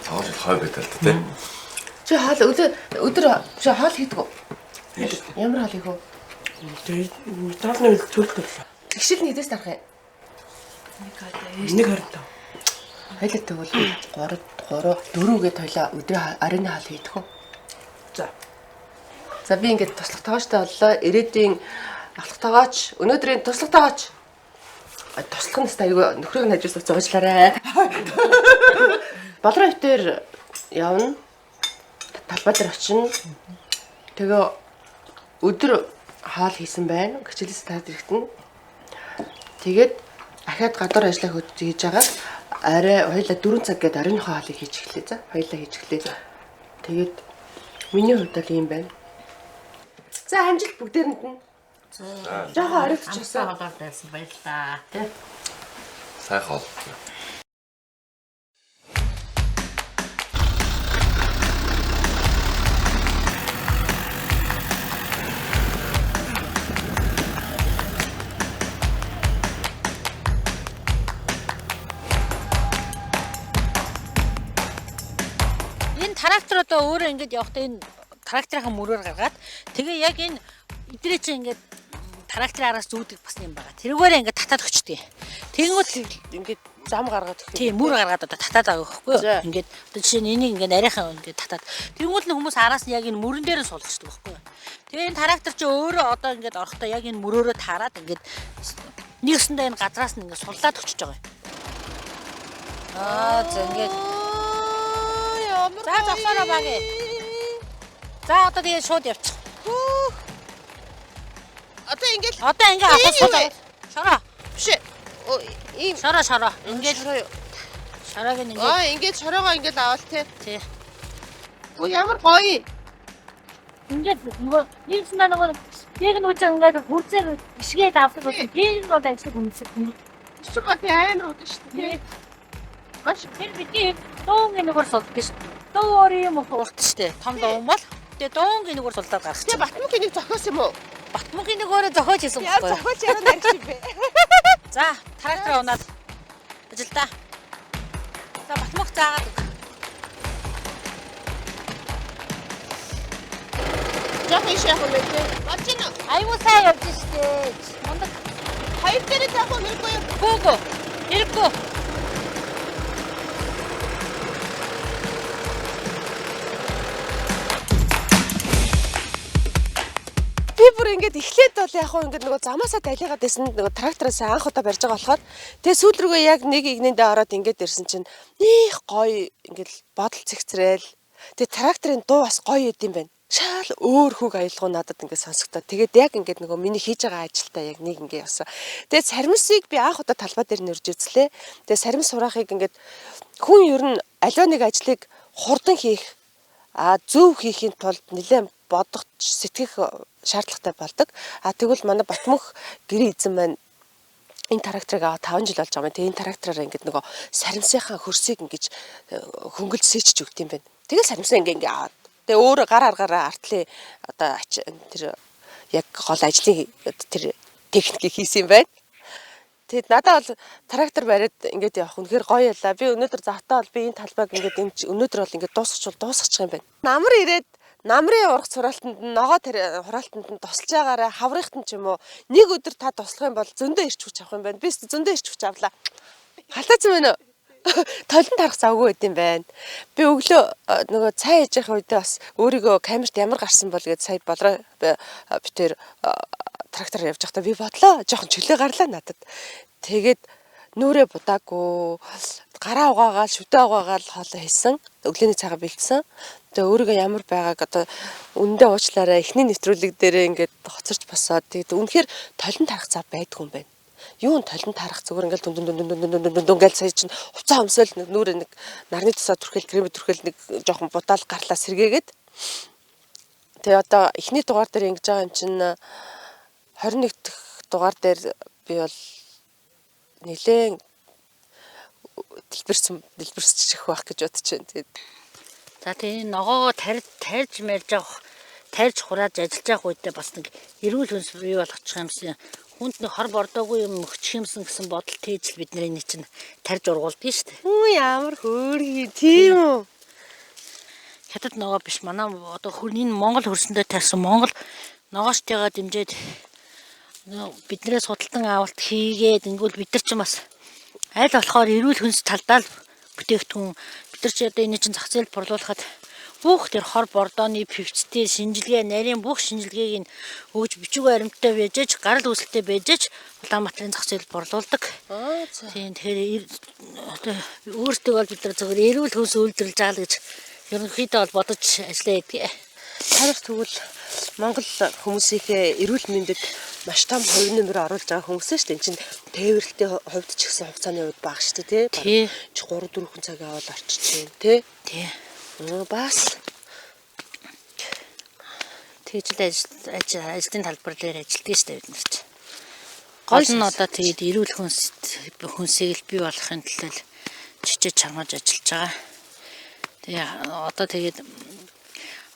Тоогооч хой байдаг л та тий. Чи хоол өдөр өдөр чи хоол хийдэг үү? Ямар хоол хийх вэ? Тэгээд металлны төлөлт өглөө. Тэгшил нэгдээс дарах юм. Нэг одоо 1.25. Хоёлаа тэгвэл 3 3 4 гээд хоёлаа өдрийн оройн хоол хийдэх үү? За. За би ингээд туслах тоогоочтой боллоо. Ирээдүйн ахлах тоогооч, өнөөдрийн туслах тоогооч. Туслах нь өстой айгүй нөхрийг нь хажуус зөөжлаарай. Болроо хөвтөр явна. Талбай дээр очино. Тэгээ өдөр хоол хийсэн байна. Хичээлээс таад ирэхтэн. Тэгээд ахаад гадуур ажиллах хөд хийж байгаа. Арай хоёлаа 4 цаг гээд оройн хоолыг хийж эхлэе за. Хоёлаа хийж эхлэе. Тэгээд миний хувьд бол ийм байна. За амжилт бүгдээрэнд нь. Жохоо оройгдчихсан. Хоолоор байсан баярлаа. Тэ. Сайн хоол. Энэ трактор одоо өөрөө ингэж явахдаа энэ тракторынхаа мөрөөр гаргаад тэгээ яг энэ эдрээ чи ингээд тракторын араас зүүдэг бас юм байгаа. Тэрүүгээрээ ингээд татаад өчтдөг. Тэгэнгүүт Ингээд зам гаргаад өгөх. тийм мөр гаргаад одоо татаад байгаа байхгүй юу? За. Ингээд одоо жишээ нь энийг ингээд нарийнхан ингээд татаад тэгэнгүүт нь хүмүүс араас нь яг энэ мөрөн дээр нь суулгачдаг байхгүй юу? Тэгээ энэ трактор чи өөрөө одоо ингээд орохдоо яг энэ мөрөөрөө таарад ингээд нэгсэндээ энэ газраас нь ингээд суллаад өчөж байгаа юм. Аа за ингээд Ямар За зогсоорой баг. За одоо тэгээ шууд явчих. Одоо ингээд Одоо ингээ авах Энэ юу вэ? Шороо. биш ээ. Оо, ийм Шороо шороо. Ингээд шороо юу? шороог нь ингээд Аа ингээд шороогоо ингээд авал те. тий. Оо ямар гоё. Ингээд нөгөө нэгсэндээ нөгөө яг нөгөө чинь ингээд хүрзээр ишгээд авдаг болсон. Тийм бол ажиг үнсэх. Шороо тий амар удаа шүү дээ. Маш Тэр бидний дуунгийн нөгөө сулдаг шүү. Дуу өөр юм урт шүү дээ. Том дуун бол тэгээ дуунгийн нөгөө сулдаад гарах Тэгээ чинь. Батмөнхийн нэг зохиос юм уу? Батмөнхийн нөгөөрөө зохиож хийсэн Яа байхгүй юу? зохиолч ямар нарч юм бэ? За трактор унаад ажилдаа. За Батмөнх заагаад өг. Жох ийш явах юм бэ те. Болж гинэ. Айгуу сайн явж штэ. Мундаг. Хоёр дээрээ тавих уу хэрэггүй юу? Гүүгөө. Хэрэггүй. Би бүр ингээд эхлээд бол яг хуу ингээд нөгөө замаасаа далигаад байсан нөгөө трактороос анх удаа барьж байгаа болохоор тэгээ сүүл рүүгээ яг нэг игнэндээ ороод ингээд ирсэн чинь нэх гоё ингээд бодол цэгцрээл тэгээ тракторын дуу бас гоё идэм байна. Шал өөр хүүг аялгуу надад ингээд сонсогдоо. Тэгээд яг ингээд нөгөө миний хийж байгаа ажилдаа яг нэг ингээд явсан. Тэгээд сармисыг би анх удаа талбай дээр нэрж үзлээ. Тэгээд сармис хураахыг ингээд хүн ер нь аливаа нэг ажлыг хурдан хийх зөв хийхийн тулд нэлээд бодох сэтгэх шаардлагатай болдог. А тэгвэл манай Батмөнх гэрээ эзэн маань энэ тракторыг аваад 5 жил болж байгаа юм. Тэгээ энэ трактороор ингээд нөгөө саримсынхаа хөрсийг ингэж хөнгөлж сээчж өгд юм байна. Тэгэл саримсаа ингээ ингээ аваад. Тэгээ өөрөө гар аргаараа артлын одоо тэр яг гол ажлын тэр техникийг хийсэн юм байна. Тэгэд надад бол трактор бариад ингээд явах үнэхээр гоё ялаа. Би өнөөдөр завтаа бол би энэ талбайг ингээд энэ өнөөдөр бол ингээд дуусгач бол дуусгачих юм байна. Намар ирээд намрын ургац хураалтанд нь ногоо хураалтанд нь тусалж байгаарай хаврынхт нь ч юм уу нэг өдөр та туслах юм бол зөндөө ирч хүч авах юм байна. Би зөндөө ирч хүч авлаа. Халтаацсан байна уу? Толон тарах завгүй байд юм байна. Би өглөө нөгөө цай ээж явах үедээ бас өөрийгөө камерт ямар гарсан бол гэж сая болроо битэр трактораар явж байхдаа би бодлоо. Жохон чөлөө гарлаа надад. Тэгээд нүрээ будаагүй гараа угаагаал шүдэ угаагаал хоолоо хийсэн. Өглөөний цайгаа бэлдсэн. Тэгээ өөрийгөө ямар байгааг одоо үндэ уучлаарай. Эхний нэвтрүүлэг дээрээ ингээд хоцорч босоод тэгээд үнэхээр толон тарах зав байдгүй юм байна. Юу н толон тарах зүгээр ингээл дүн дүн дүн дүн дүн дүн дүн дүн ингээл сая чинь хувцас өмсөөл нэг нүрээ нэг нарны тусаа түрхэл кремэ түрхэл нэг жоохон будаал гарлаа сэргээгээд тэгээ одоо эхний дугаар дээр ингэж байгаа юм чинь 21 дэх дугаар дээр би бол нэлээд дэлбэрсчих байх гэж бодож байна. Тэгээд За тэгээ энэ ногоогоо тарьж мэрж авах тарьж хурааж ажиллаж явах үедээ бас нэг эрүүл хүнс бий болгочих юмсан. Хүнд нэг хор бордоогүй юм өгчих юмсан гэсэн бодол тээж л бид нар энэ чинь тарьж ургуулдаг шүү дээ. Үу ямар хөөрхий тийм үү? Хятад ногоо биш манай одоо хөр энэ Монгол хөрсөндөө тарьсан Монгол ногоочтойгоо дэмжиж биднээс худалдан авалт хийгээд ингүүл бид нар ч бас аль болохоор эрүүл хүнс талдаа л Бүтээгдэхүүн бид нар чи одоо энэ чинь зах зээлд борлуулахад бүх тэр хор бордооны певцтэй шинжилгээ, нарийн бүх шинжилгээг нь өгж бичиг баримттай байж аж гарал үүсэлтэй байж аж Улаанбаатарын зах зээлд борлуулдаг. Аа за. Тийм, тэгэхээр одоо өөртөө бол бид нар зөвхөн эрүүл хүнс үйлдвэрлэж байгаа л гэж ерөнхийдөө бол бодож ажиллаа гэдэг. Та нар тэгвэл Монгол хүмүүсийнхээ эрүүл мэндэд маш том хувь нэмэр оруулж байгаа хүмүүс шүү дээ. Энд чинь тээвэрлэлтийн хувьд ч гэсэн хугацааны хувьд бага шүү дээ, тий? Тий. Чи 3 4 цаг аваад орчиж чинь, тий? Тий. Бас Тэгж л ажил ажлын талбар дээр ажилладаг шүү дээ бид нар чи. Гол нь одоо тэгээд эрүүл хүнсийг л бий болохын төлөө чичээ чармаж ажиллаж байгаа. Тэгээ одоо тэгээд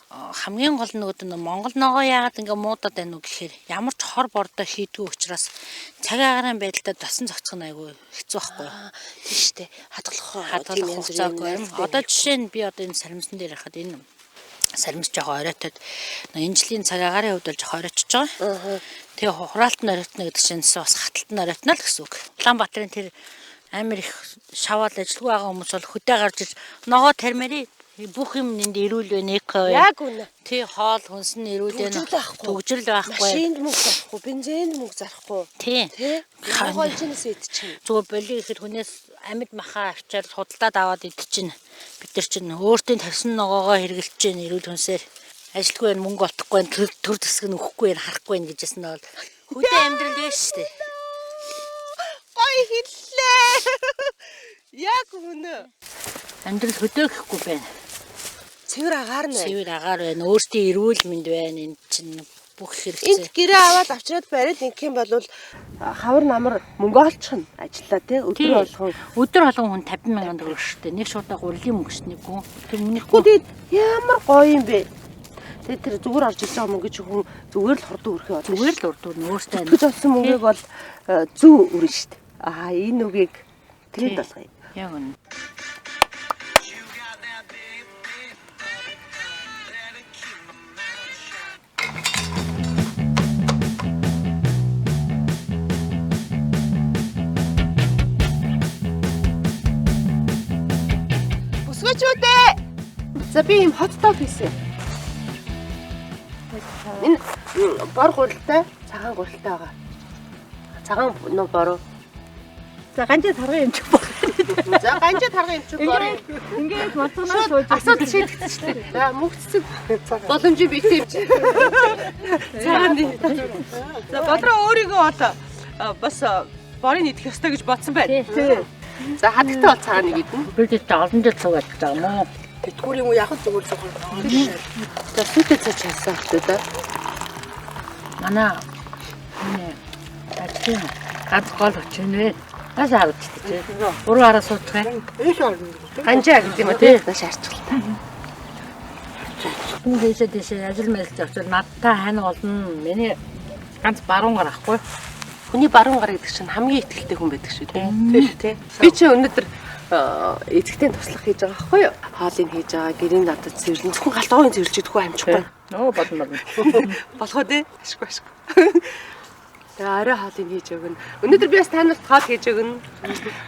хамгийн гол нь нөгөө Монгол ногоо яагаад ингээ муудаад байна уу гэхээр ямар ч хор бордоо хийдгүй учраас цаг агаарын байдалтай досон зохицох нь айгүй хэцүү байхгүй юу? Тийм шүү дээ. Хадгалах хугацаагүй юм. Одоо жишээ нь би одоо энэ саримсан дээр хахад энэ саримс жоохон оройтод энэ жилийн цаг агаарын хувьд бол жоохон оройтж байгаа. Тэгээ хураалт нь оройтно гэдэг чинь бас хаталт нь оройтно л гэсэн үг. Улаанбаатарын тэр амар их шаваал ажилгүй байгаа хүмүүс бол хөдөө гарч ир ногоо тармаарэ бүх юм энд эрүүл байна, эко байна. Яг үнэ. Тий, хоол хүнс нь эрүүл байна. Түгжрэл байхгүй. Машинд мөнгө зарахгүй, бензинд мөнгө зарахгүй. Тий. Тий. Ногоо энэчнээс идчихнэ. Зүгээр боли гэхэд хүнээс амьд махаа авчаар худалдаад аваад идчихнэ. Бид нар чинь өөртөө тавьсан ногоогоо хэрэглэж чинь эрүүл хүнсээр ажилтгүй байна, мөнгө олдохгүй байна, төр зэсэг нь өгөхгүй байна, харахгүй байна гэжсэн нь бол хөдөө амьдрал биш шүү дээ. Гоё хэллээ. Яг үнэ. Амьдрал хөдөө гэхгүй байна. Цэвэр агаар нь байна. Цэвэр агаар байна. Өөртөө эрүүл мэнд байна. Энд чинь бүх Энд хэрэгцээ. гэрээ аваад авчираад бариад ингэх юм бол хавар намар мөнгө олчихно ажиллаа тий өдөр болгон. Өдөр болгон хүн 50 мянган төгрөг шүү дээ. Нэг шуудаа гурилын мөнгө шүү дээ. Гүн. Тэр мөнийхгүй. Тэгээд ямар гоё юм бэ? Тэгээд тэр зүгээр орж иж байгаа мөнгө чи хүн зүгээр л хурдан өрхөө болно. Зүгээр л урд нь өөртөө Зүтгэж олсон мөнгийг бол зөв өрнө шүү дээ. Аа энэ үгийг тренд болгоё. Яг үнэ. Бүсгүүчүүд ээ. За би ийм хот дог хийсэн. Энэ бор гурилтай, цагаан гурилтай байгаа. Цагаан нөө бороо. За ганжаа тарган юм чи бор. За ганжаа тарган юм чи бор. Ингээд модгоноо сууж асуудал шийдэгдсэн шүү дээ. За мөнгө цэцэг боломжийн бэлтээ юм чи. Цагаан. За бодроо өөрийгөө бол бас борыг идэх ёстой гэж бодсон байна. Тий. За хадагтай бол цагааныг идэнэ. Бид ч олон жил цуг болж байгаа юм уу? Тэтгэвэр юм уу яг л зүгээр зөвхөн. За сүйтэй цай чалсан хэрэгтэй да. Манай энэ ажлын ганц гол хүч нэ. Бас харагдчих. Буруу хараа суучих юм. Иш орно. Ганжаа гэдэг юм уу тий? Нааш арчлаа. Хүн дээшээ дээшээ ажил мэлж очвол надтай хань болно. Миний ганц баруун гар ахгүй. Хүний баруун гар гэдэг чинь хамгийн ихтэй хүн байдаг шүү дээ. Тийм тий. Би чи өнөөдөр эцэгтэй туслах хийж байгаа байхгүй юу? Хоолыг хийж байгаа, гэрийн надад цэвэрлэн. Зөвхөн галтгоогийн цэвэрлж идэхгүй амжихгүй. Нөө болно болно. Болох уу тий? Ашгүй ашгүй. Тэгээ орой хоолыг хийж өгнө. Өнөөдөр би бас та нарт хоол хийж өгнө.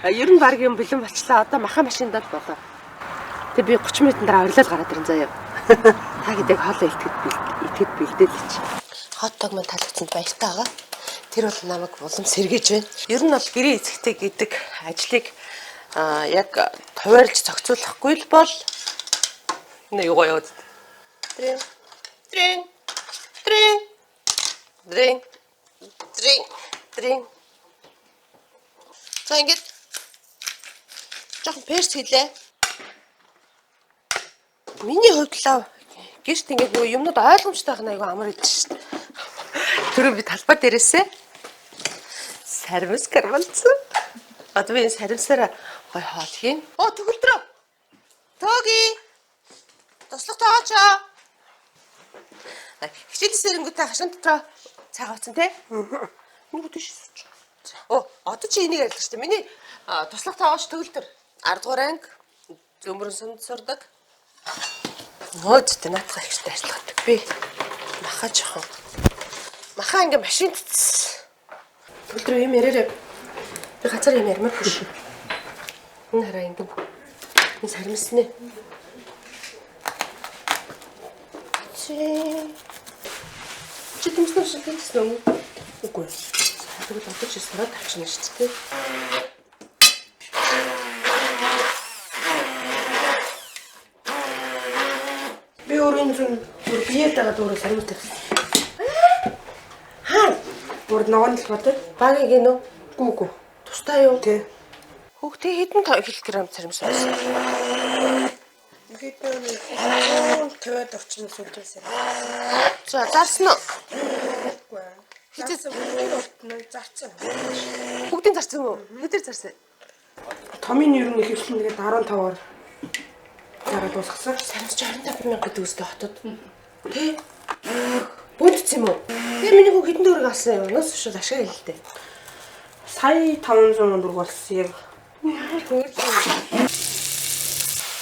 Ер нь баг юм бэлэн болчлаа. Одоо маха машиндаа л болоо. Тэгээ би 30 минутын дараа орилол гараад ирэн заяа. Та гэдэг хоолоо итгэд бэлдээд чи. Хот дог мань таалагдсанд баяртай байгаа. Тэр бол намайг улам сэргээж байна. Ер нь бол гэрээ эцэгтэй гэдэг ажлыг яг туваарлж зохицуулахгүй л бол энэ юугаа яваад. Трин трин трин трин трин трин. За ингээд жоохон перц хийлээ. Миний хувьд л гэрт ингээд нөгөө юмнууд ойлгомжтой байх нь айгүй амар идэв шүү дээ. Түрүү би талбай дээрээсээ саримс кармалцсан. Одоо би энэ саримсаараа гой хоол хийн. Оо төгөлдрөө. Төөги. Туслах тоогооч. Хичээл сэрэнгүүтээ хашин дотроо цагаан утсан тий? Нүг тийш сууч. Оо одоо чи энийг арилгах шүү дээ. Миний туслах тоогооч төгөлдөр. 10 дугаар анги зөмрөн сумд сурдаг. Нөөцтэй наадах ихтэй ажилладаг. Би маха жоохон. Маха ингээ машинд цэс. Төгөлдрөө юм яриараа. Би газар юм ярмааргүй шүү. Энэ хараа ингэ. Энэ саримсны. Чи Чи тэмцэн шиг хийсэн үү? Үгүй. Тэгвэл одоо чи сараад авчна шүү дээ. Би өөрөө энэ зүүн бүр бие дагаад өөрөө саримс тавьсан. Хаа? Бүр ногоон л бодод. Багийг гинөө? Гүү гүү. Тустай юу? Тий. Хүүхдээ хэдэн килограмм саримс байсан? Ингээд нэг 150-ад орчим сүлжээсэн. За зарсан уу? Үгүй. Хизээ бүгдийг зарцсан. Бүгдийг зарсан уу? Хэдэр зарсан? Томын ер нь ихэвчлэн тэгээд 15-аар зараад дуусгасан. Саримс чи 25 мянга гэдэг үстэй хотод. Тэ? Бөндц юм уу? Тэгээ миний хүү хэдэн төгрөг авсан юм? Өнөөс шууд ашиг хэлтэй. Сая 500 төгрөг болсон яг.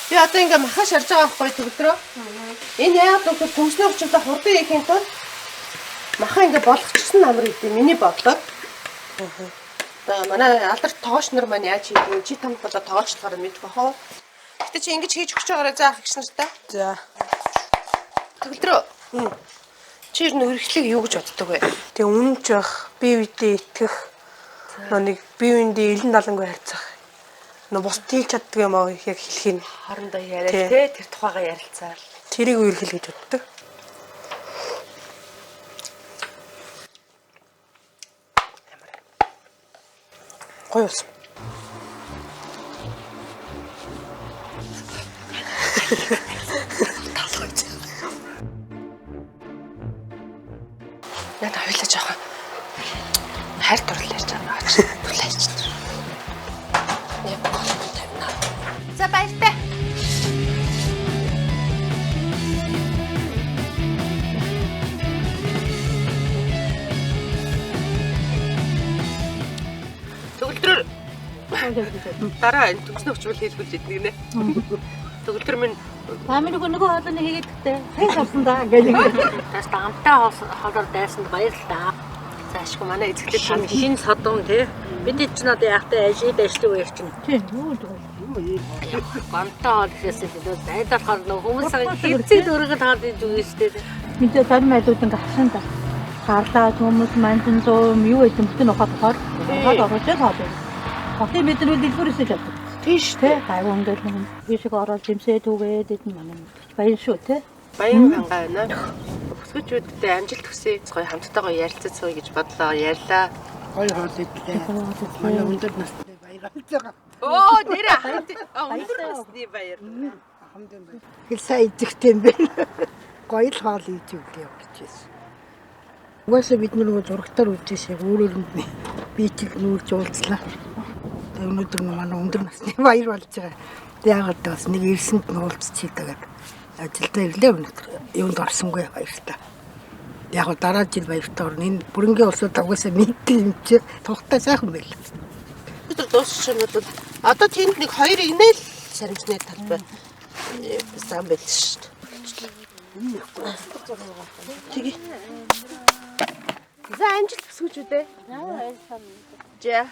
Би одоо ингээ маха шарж байгаа байхгүй төгөлдрөө. Энэ яагаад гэвэл төмснөө хүчтэй хурдан хийхин тулд маха ингээ болгочихсон амар гэдэг миний бодлоор. За манай алдарт тоогооч нар маань яаж хийдэг вэ? Чи там болоо тоогоочлохоор мэдэх бах уу? Гэтэ чи ингэж хийж өгч байгаарай за ах эгч нартай. За. Төгөлдрөө. Чи ер нь өргөлийг юу гэж боддог вэ? Тэгээ үнэнч байх, бие биедээ итгэх, нөө нэг бие биендээ илэн далангүй харьцах. Нөө бус тийлж чаддаг юм аа яг хэлэх нь. Хоорондоо яриад те тэр тухайгаа ярилцаар. Тэрийг үерхэл гэж боддог. Гоё болсон. Надад хоёлаа жоохон хайр дурлал ярьж байгаа гэж түлээч. Яг гол тавина. За баяртай. Төгөлдрөөр дараа энэ төгснө хүчмэл хийлгүүлж идэх гинэ. Төгөлдөр минь Та минь нөгөө хоолойны хийгээд гэхдээ сайн авсан да гэж. Тас амтай хоолоор дайсанд баярлалаа. За ашгүй манай эзэглэл тань Шин содон тий. Бид ч надад яахтай ажил ажлыг үер чинь. Тийм юу л Гомтой хоол гэхээс илүү зайд болохоор нөгөө хүмүүс хэвцээ дөргөл хоол гэж үгүй шүү дээ. Мэдээ зарим айлууд ингээ хашин да. Гарлаа хүмүүс мандан зуум юу гэдэг бүтэн ухаад ухаар ухаад оруулж хоол. Хотын бид нар дэлгүүрээс л авдаг. Тийш Тэ гайгүй ингээл нэг бишиг ороод жимсээ түгээд идэн манай баян шүү тэ. Баян хангаа байна. Өсгөчүүдтэй амжилт хүсье. Гоё хамттайгаа ярилцаж сууя гэж бодлоо. Ярьлаа. Гоё хоол идлээ. Манай өндөр насны баяр болж байгаа. Оо нэр өндөр насны баяр. Хэл сайн идэхтэй юм байна. Гоё л хоол хийж өглөө гэж байсан. Угаасаа бид нөгөө зурагтаар үзчихсэн яг өөрөөр нь биетийг нүүрж уулзлаа. Тэгээ өнөөдөр нь манай өндөр насны баяр болж байгаа. Тэгээ яагаад бас нэг ирсэнд нь уулзчихъя гэдэг. Ажилдаа ирлээ өнөөдөр. Юунд орсонгүй баяртай. Яг гоо дараа жил баяртай орно. Энэ бүрэнгийн улсууд угаасаа мэддэг юм чи тухтай сайхан байл. Өнөөдөр дуусчих юм бол одоо тэнд нэг хоёр инээл саримсны талбай зам байл шүү дээ. Тэгээ. За амжилт хүсэж үү дээ. За.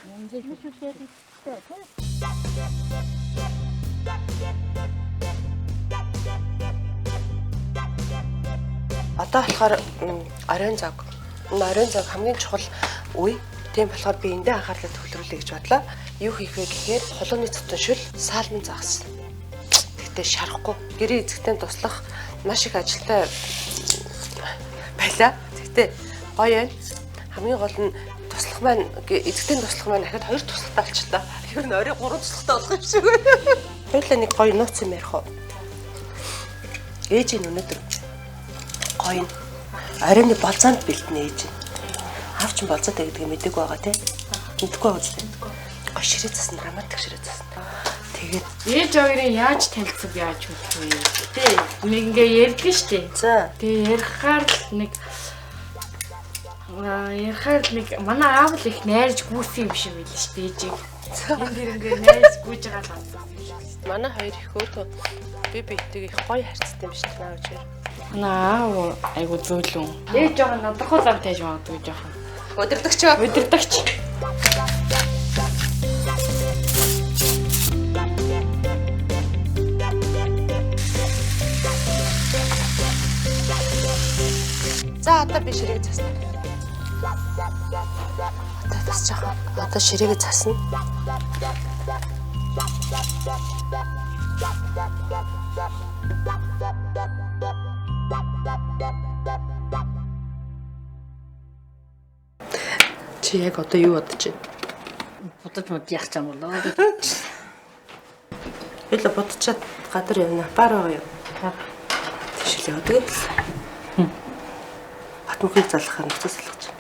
Одоо болохоор оройн зог. Энэ оройн зог хамгийн чухал үе. Тийм болохоор би эндээ анхаарлаа төвлөрүүлэе гэж бодлоо. Юу хийх вэ гэхээр хулууны цутан шүл саалмын загас. Тэгтээ шарахгүй гэрээ эзэгтэй туслах маш их ажилтай байлаа. Тэгтээ гоё юм. Хамгийн гол нь туслах маань эзэгтэй туслах маань дахиад хоёр туслахтай болчихлоо. Тэр нь орой гурван туслахтай болох юм шиг байна. Хоёулаа нэг гоё нууц юм ярих уу? Ээж нь өнөөдөр гоё нь оройн болзоонд бэлтэнэ ээж нь. Аав чинь болзоотой гэдгийг мэдээгүй байгаа тий. Мэдэхгүй байгаа үстэй. Гоё ширээ засна, романтик ширээ засна. Тэгээд Ээж хоёрын яаж танилцав яаж мэдэх вэ? Тэ нэг ингээ ярьдаг штэ. За. Тэгээ ярихаар л нэг ярихаар л нэг манай аав л их найрж гүйсэн юм шиг байл штэ ээжийг. Энэ дэр ингээ найрж гүйж байгаа л авсан юм шиг. Манай хоёр их өө би биетэйг их гоё харьцтай юм шиг наа гэж. Манай аав айгу зөөлөн. Ээж жоохон надрахуу зам тааж магадгүй жоохон. Удирдагч. Удирдагч. За одоо би ширээг засна. Одоо тасч байгаа. Одоо ширээгээ засна. Чи яг одоо юу бодож байна? Будаж мод яах юм болоо. Хөлө бодчоод гадар явна. Бар байгаа юу? Тийш л явдаг л. Батмөхийг залгахаар нуцаа салгаж.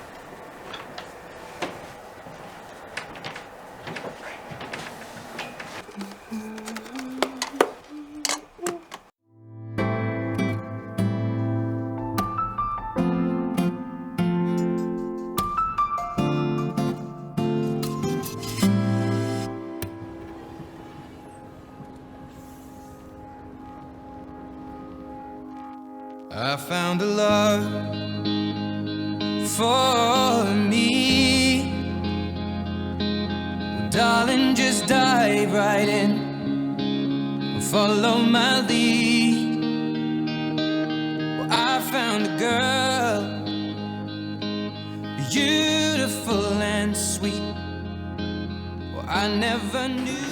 I found a love for me. Well, darling, just dive right in and follow my lead. Well, I found a girl, beautiful and sweet. Well, I never knew.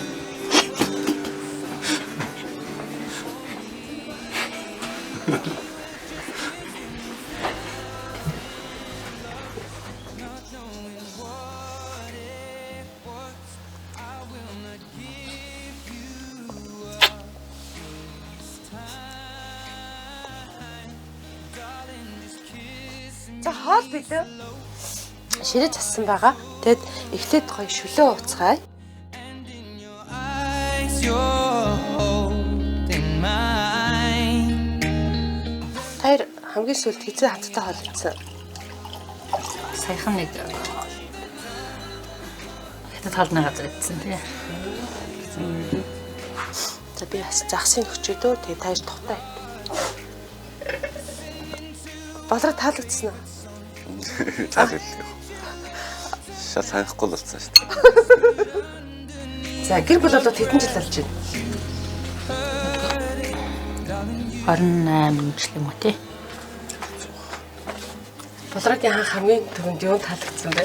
За хоол билээ. Ширээ зассан байгаа. Тэгэд эхлээд гоё шүлөө уцгаая. Eyes, you're holding mine. Таяр хамгийн сүүлд хизээ хамтдаа хоол идсэн. Саяхан нэг хятад хоолны газар идсэн тий. За би бас загсын өгчөө дөө. Тэгээ таяр тухтай. Болроо таалагдсан уу? Таалагдлаа. Шал санахгүй л болсон шүү дээ. За гэр бүл болоод хэдэн жил болж байна? 28 жил юм уу тий. Болроогийн хаан хамгийн түрүүнд юунд таалагдсан бэ?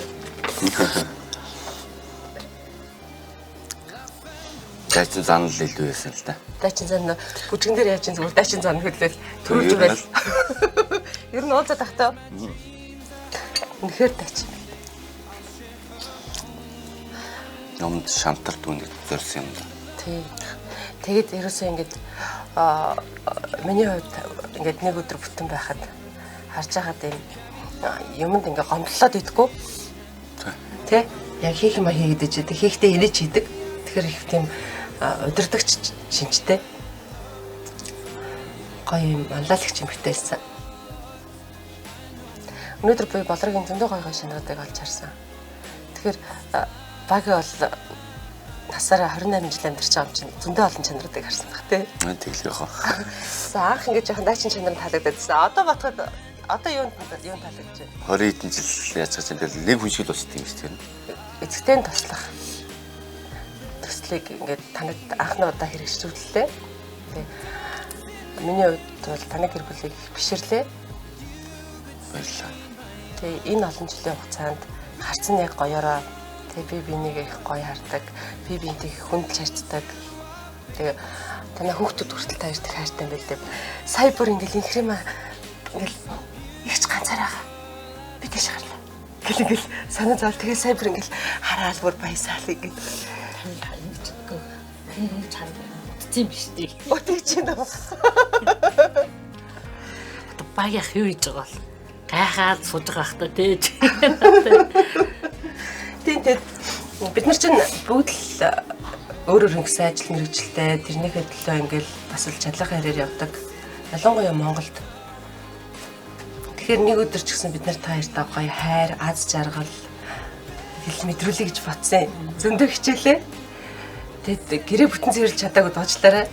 Дайчин зан л илүү байсан л да. Дайчин зан бүжгэн дээр яаж зүгээр дайчин зан хөдлөл төрүүлж өгөөл. Ер нь уулзаад тахтаа. Үнэхээр дайчин. Юмд шантард үнийг зорьсон юм да. Тий. Тэгээд ерөөсөө ингээд миний хувьд ингээд нэг өдөр бүтэн байхад харж байхад юм юмд ингээд гомдлоод идэггүй. Тэ? Яг хийх юм а хийгээд иж идэг. Хийхдээ инээж хийдэг. Тэгэхээр их тийм удирдахч шинжтэй. Гоё юм манлайлагч юмхтэй байсан. Өнөөдөр би болрогийн зөндөө гоё гоё шанаруудыг олж харсан. Тэгэхээр багийн бол насаараа 28 жил амьдарч байгаа юм чинь зөндөө олон чанаруудыг харсан баг тий. Тэглэх яах. За анх ингэж яхан дайчин чанар нь таалагдсан. Одоо бодоход одоо юунд таалагдж байна? 20 хэдэн жил яаж байгаа юм бэ? Нэг хүн шиг л болчихсон юм шүү дээ. Эцэгтэй нь туслах төслийг ингээд танад анхны удаа хэрэгжүүллээ. Тэгээ миний хувьд бол танай гэр бүлийг бишрлээ. Баярлалаа. Тэгээ энэ олон жилийн хугацаанд харц нь яг гоёороо тэгээ би биенийг их гоё хардаг, би биентэй их хүндэлж харцдаг. Тэгээ танай хүүхдүүд хүртэл та хоёрт их хайртай юм байлээ. Сая бүр ингээл инхрэм ингээл ихч ганцаараа байгаа. Би тийш гарлаа. Гэл ингээл санаа зовл тэгээ сая бүр ингээл хараал бүр баясаал ингээд Ингэж хардаг. Утцсан биш тий. Өтөж чинь үү. Одоо баг яах юу хийж байгаа бол гайхаад сууж байгаа хта тий. Тийм тэгээд бид нар чинь бүгд л өөр өөр ингэсэн ажил мэргэжилтэй тэрнийхээ төлөө ингээл бас л чадлынхаа хэрээр явдаг. Ялангуяа Монголд. Тэгэхээр нэг өдөр ч гэсэн бид нар та хоёртаа гоё хайр, аз жаргал хэл мэдрүүлэе гэж бодсон. Зөндөө хичээлээ. Тэгээд гэрээ бүтэн цэвэрлж чадаагүй доочлаарай.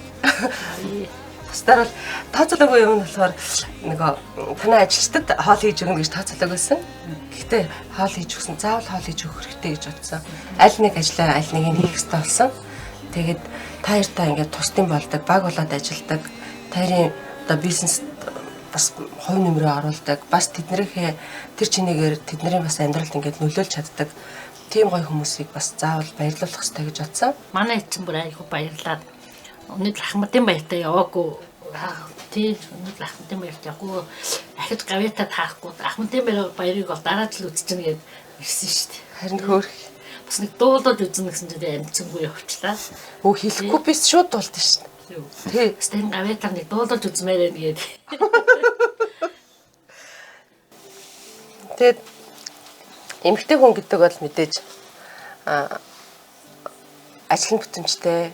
Бусдаар бол тооцоолоогүй юм нь болохоор нөгөө танай ажилчдад хоол хийж өгнө гэж тооцоолоогүй байсан. Гэхдээ хоол хийж өгсөн, заавал хоол хийж өгөх хэрэгтэй гэж бодсон. Аль нэг ажлаа аль нэг нь хийх ёстой болсон. Тэгээд та хоёртаа ингээд тусдын болдог, баг болоод ажилдаг. Та хоёрын одоо бизнес бас хувь нэмрээ оруулдаг. Бас тэднийхээ тэр чинээгээр тэдний бас амьдралд ингээд нөлөөлж чаддаг. Тийм гоё хүмүүсийг бас заавал баярлуулах хэрэгтэй гэж бодсон. Манай эцэн бүр айгүй баярлаад өнөөдөр Ахмадын баяртай яваагүй. Тий, өнөөдөр Ахмадын баярт явахгүй. Ахиж гавьяатай таахгүй. Ахмадын баярыг бол дараа жил үзчихнэ гэд ирсэн шүү дээ. Харин хөөх. Бас нэг дуулаад үзнэ гэсэн чинь амцсангүй явчлаа. Өө хэлэхгүй бис шууд дуулдаг шүү дээ. Тий. Бас тэр гавьяатаар нэг дуулаж үзмээр байна гээд. Тэгээд эмэгтэй хүн гэдэг бол мэдээж ажил нь бүтэмжтэй,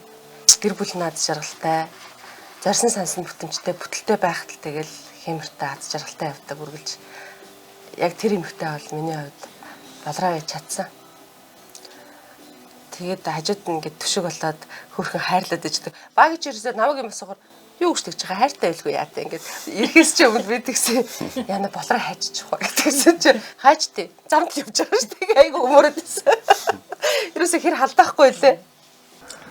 гэр бүл нь аз жаргалтай, зорьсон сансан бүтэмжтэй, бүтэлтэй байхад л тэгэл хэмэртэй аз жаргалтай явдаг үргэлж. Яг тэр эмэгтэй бол миний хувьд болроо байж чадсан. Тэгээд хажууд нь ингээд төшөг болоод хөөрхөн хайрлаад иждэг. Баг гэж ирсээр намайг юм асуугаар юу гэж тэгж байгаа хайртай байлгүй яа тэ ингээд ирэхээс чи өмнө би тэгсэн яна болроо хайчих уу гэдгийгсэн чи хайч тий замд л явж байгаа шүү дээ айгу өмөрөд байсан. Ерөөсө хэр халдаахгүй лээ.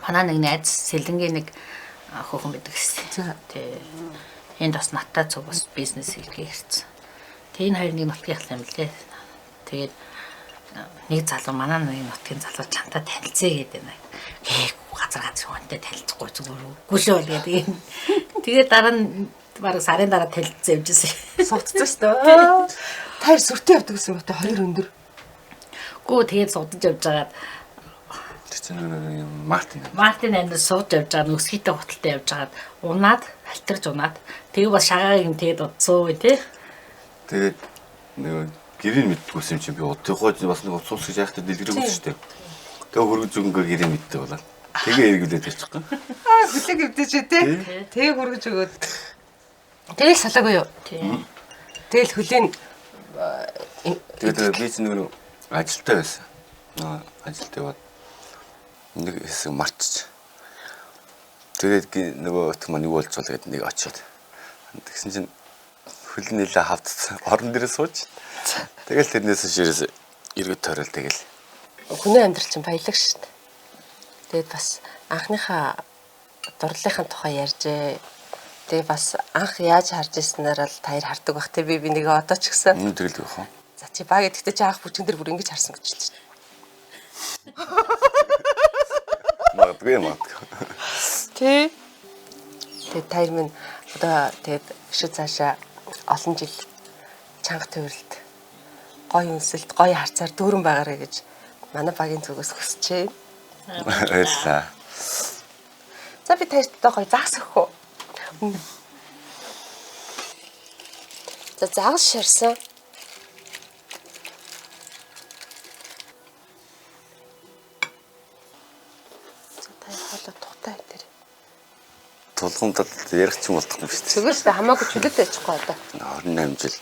Манай нэг найз Сэлэнгийн нэг хөөхөн байдаг гэсэн. Тий. Энд бас надтай цуг бас бизнес хийхээ ирсэн. Тэг энэ хоёр нэг нутгийн юм лээ. Тэгээд нэг залуу манай нэг нутгийн залуу чамтай танилцъя гэдэг байна. Гээ газар газар хүнтэй танилцахгүй зүгээр үгүй шүү гэдэг. Тэгээд дараа нь бараг сарын дараа танилцсан юм жисэн. Суудсан шүү дээ. Таар сүртэй явдаг гэсэн юм ба та хоёр өндөр. Гүү тэгээд судаж явж байгаад тэр чинь нэг Мартин. Мартин амьд сууж явж байгаа өсгийтэй хуталтай явж байгаад унаад алтарч унаад тэгээ бас шагааг юм тэгээд удсан тий. Тэгээд нэг гэрийг мэддэггүйсэн юм чинь би удахгүй бас нэг уц ус гэж яхад дэлгэрээгүй шүү дээ. Тэгээ хөргөж зүгөнгөө гэрээ мэддэг болоо. Тэгээ эргүүлээд явчихгүй. Аа хүлээг өвдөж тий. Тэгээ хөргөж өгөөд. Тэгэл салаагүй юу? Тий. Тэгэл хөлийн тэгээд би чинь нэг ажилтай байсан. Ажилд яваад нэг хэсэг мартчих. Тэгээд нөгөө өтг маань юу болж байгаа гэдэг нэг очиод. Тэгсэн чинь хөл нэлээ хавтцсан. Орон дээрээ сууж. Тэгэл тэрнээс ширээс эргэж тойрол тэгэл. Хүний амьдрал чинь баялаг шүү дээ. Тэгээд бас анхныхаа дурлалынхаа тухай ярьжээ. Тэгээ бас анх яаж харж ирсэнээр л таяр хардаг бах те би нэгээ одоо ч гэсэн. Тэгэл байх уу. За чи ба гэдэгтээ чи анх бүжгэн дээр бүр ингэж харсан гэж хэлж байна. Магадгүй магадгүй. Тий. Тэгээд таяр минь одоо тэгээд өшөө цаашаа олон жил чанга төвөрлөлт гоё үнсэлт, гоё харцаар дүүрэн байгаарэ гэж манай багийн зүгээс хүсэж байна. Баярлалаа. За би таярт одоо гоё загас өгөх үү? За загас шарсан. За таяр хоолой тухтай тэр. Тулгамдал ярих ч юм болдохгүй шүү дээ. Зүгээр шүү дээ хамаагүй чөлөөтэй ячихгүй одоо. 28 жил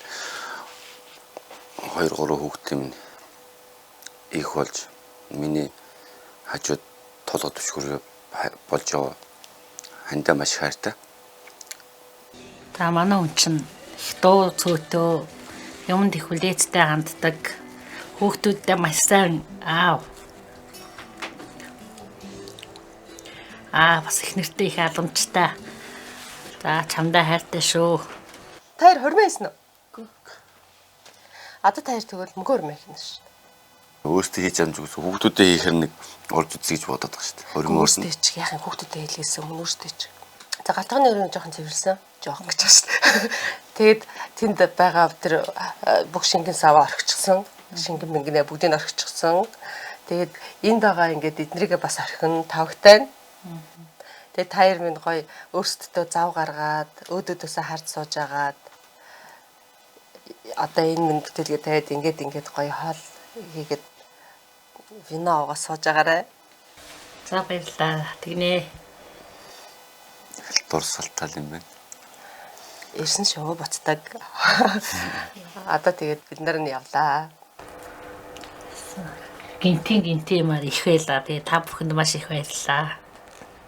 2 3 хүүхдийн минь их болж миний хажууд толгой түшгүр болж яваа. Хандаа маш их хайртай. За манай хүн чинь их дуу цөөтөө юмд их хүлээцтэй ханддаг. Хүүхдүүдтэй маш сайн аав. Аа бас их нэртэй их аламжтай. За чамдаа хайртай шүү. Таяр хормоо хийсэн үү? Одоо таяр тэгвэл мөнгө хормоо хийнэ шүү. Өөртөө хийж амжиг хүүхдүүдээ хийхэр нэг орж үзье гэж бодоод байгаа шүү дээ. Хормоо өөртөө чи яах юм хүүхдүүдээ хийлгээсээ өмнө өөртөө чи. За галтгооны өрөө жоохон цэвэрлсэн. Жоохон гэж байна шүү дээ. Тэгээд тэнд байгаа тэр бүх шингэн саваа орхичихсан. Шингэн мэнгэнээ бүгдийг орхичихсан. Тэгээд энд байгаа ингээд эднэрийгээ бас орхин тавгтай. Тэгээд таяр минь гоё өөрсдөө зав гаргаад өөдөөдөөсөө харж сууж агаад одоо энэ минь бүтээлгээ тавиад ингээд ингээд гоё хоол хийгээд вино аваа сууж агаарай. За баярлалаа. Тэгнэ. Дурсалтал юм байна. Ирсэн шүү буцдаг. Одоо тэгээд бид нар нь явлаа. Гинтийн гинтийн юмар их байлаа. Тэгээ та бүхэнд маш их баярлалаа.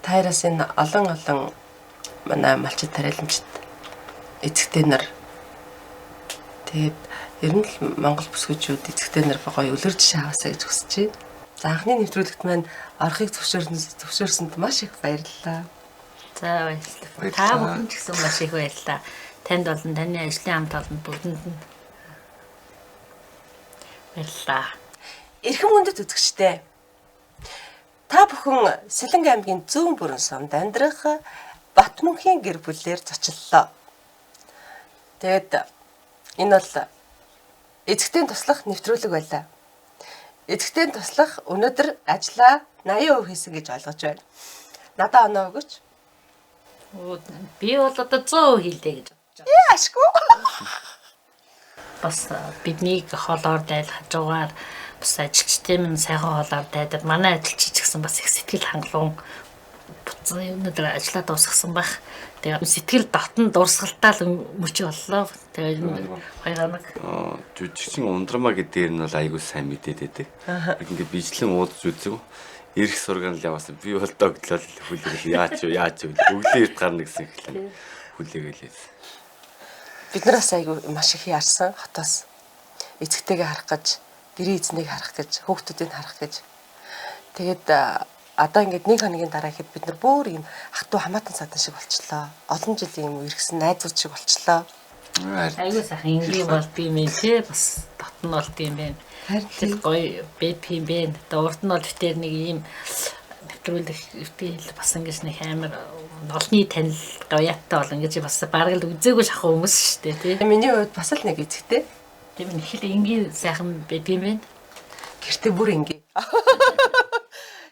Тайраас энэ олон олон манай малчид тариаламжид эцэгтэй нар тэгээд ер нь л Монгол бүсгүүчүүд эцэгтэй нар гоё үлгэр жишээ аваасаа гэж хүсэж байна. За анхны нэвтрүүлэгт маань орохыг зөвшөөрсөнд маш их баярлалаа. За баярлалаа. Та бүхэн ч гэсэн маш их баярлалаа. Танд болон таны ажлын хамт олонд бүгдэнд нь баярлалаа. Эрхэм хүндэт үзэгчдээ. Та бүхэн Сэлэнг аймгийн Зүүн бүрэн сумд амьдрах Батмөнхийн гэр бүлээр зочлолоо. Тэгээд энэ бол эзэгтэй туслах нэвтрүүлэг байлаа. Эзэгтэй туслах өнөөдөр ажлаа 80% хийсэн гэж ойлгож байна. Надаа оноо өгөөч. Би бол одоо 100% хийлээ гэж бодож байна. Ээ ашгүй. Бас биднийг хоолоор дайл хажуугаар бас ажилчдын минь сайхан хоолоор дайдад манай ажилч ч гэсэн бас их сэтгэл хангалуун буцсан өнөөдөр ажлаа дуусгасан байх. Тэгээ сэтгэл дотн дурсгалтай л мөч боллоо. Тэгээ 2 хоног. Жүжигчин ундрмаа гэдэг нь бол айгүй сайн мэдээд байдаг. Ингээд бичлэн уудаж үзв. Ирэх сургаан л яваасан. Би бол догтлол хүлээгээл яаж юу яаж юу өглөө эрт гарна гэсэн хэлэн хүлээгээл байсан. Бид нар бас айгүй маш их яарсан хотоос эцэгтэйгээ харах гэж, гэрээ эзнийг харах гэж, хүүхдүүдийг харах гэж. Тэгээд одоо ингээд нэг хоногийн дараа ихэд бид нар бүр юм ах トゥ хамаатан садан шиг болчлоо. Олон жилийн юм үерхсэн найзууд шиг болчлоо. Айгүй сайхан энгийн болд юм тий бас дотн болд юм байна. Тэр гоё бэп юм бэ. Одоо урд нь бол битэр нэг ийм нэвтрүүлэг өвтгийл бас ингэж нэг амар олонний танил гоёаттай бол ингэж бас бараг л үзээгүй шахах хүмүүс шүү дээ тий. Миний хувьд бас л нэг эзэгтэй. Тийм их л энгийн сайхан бэп юм байна. Гэртээ бүр энгийн.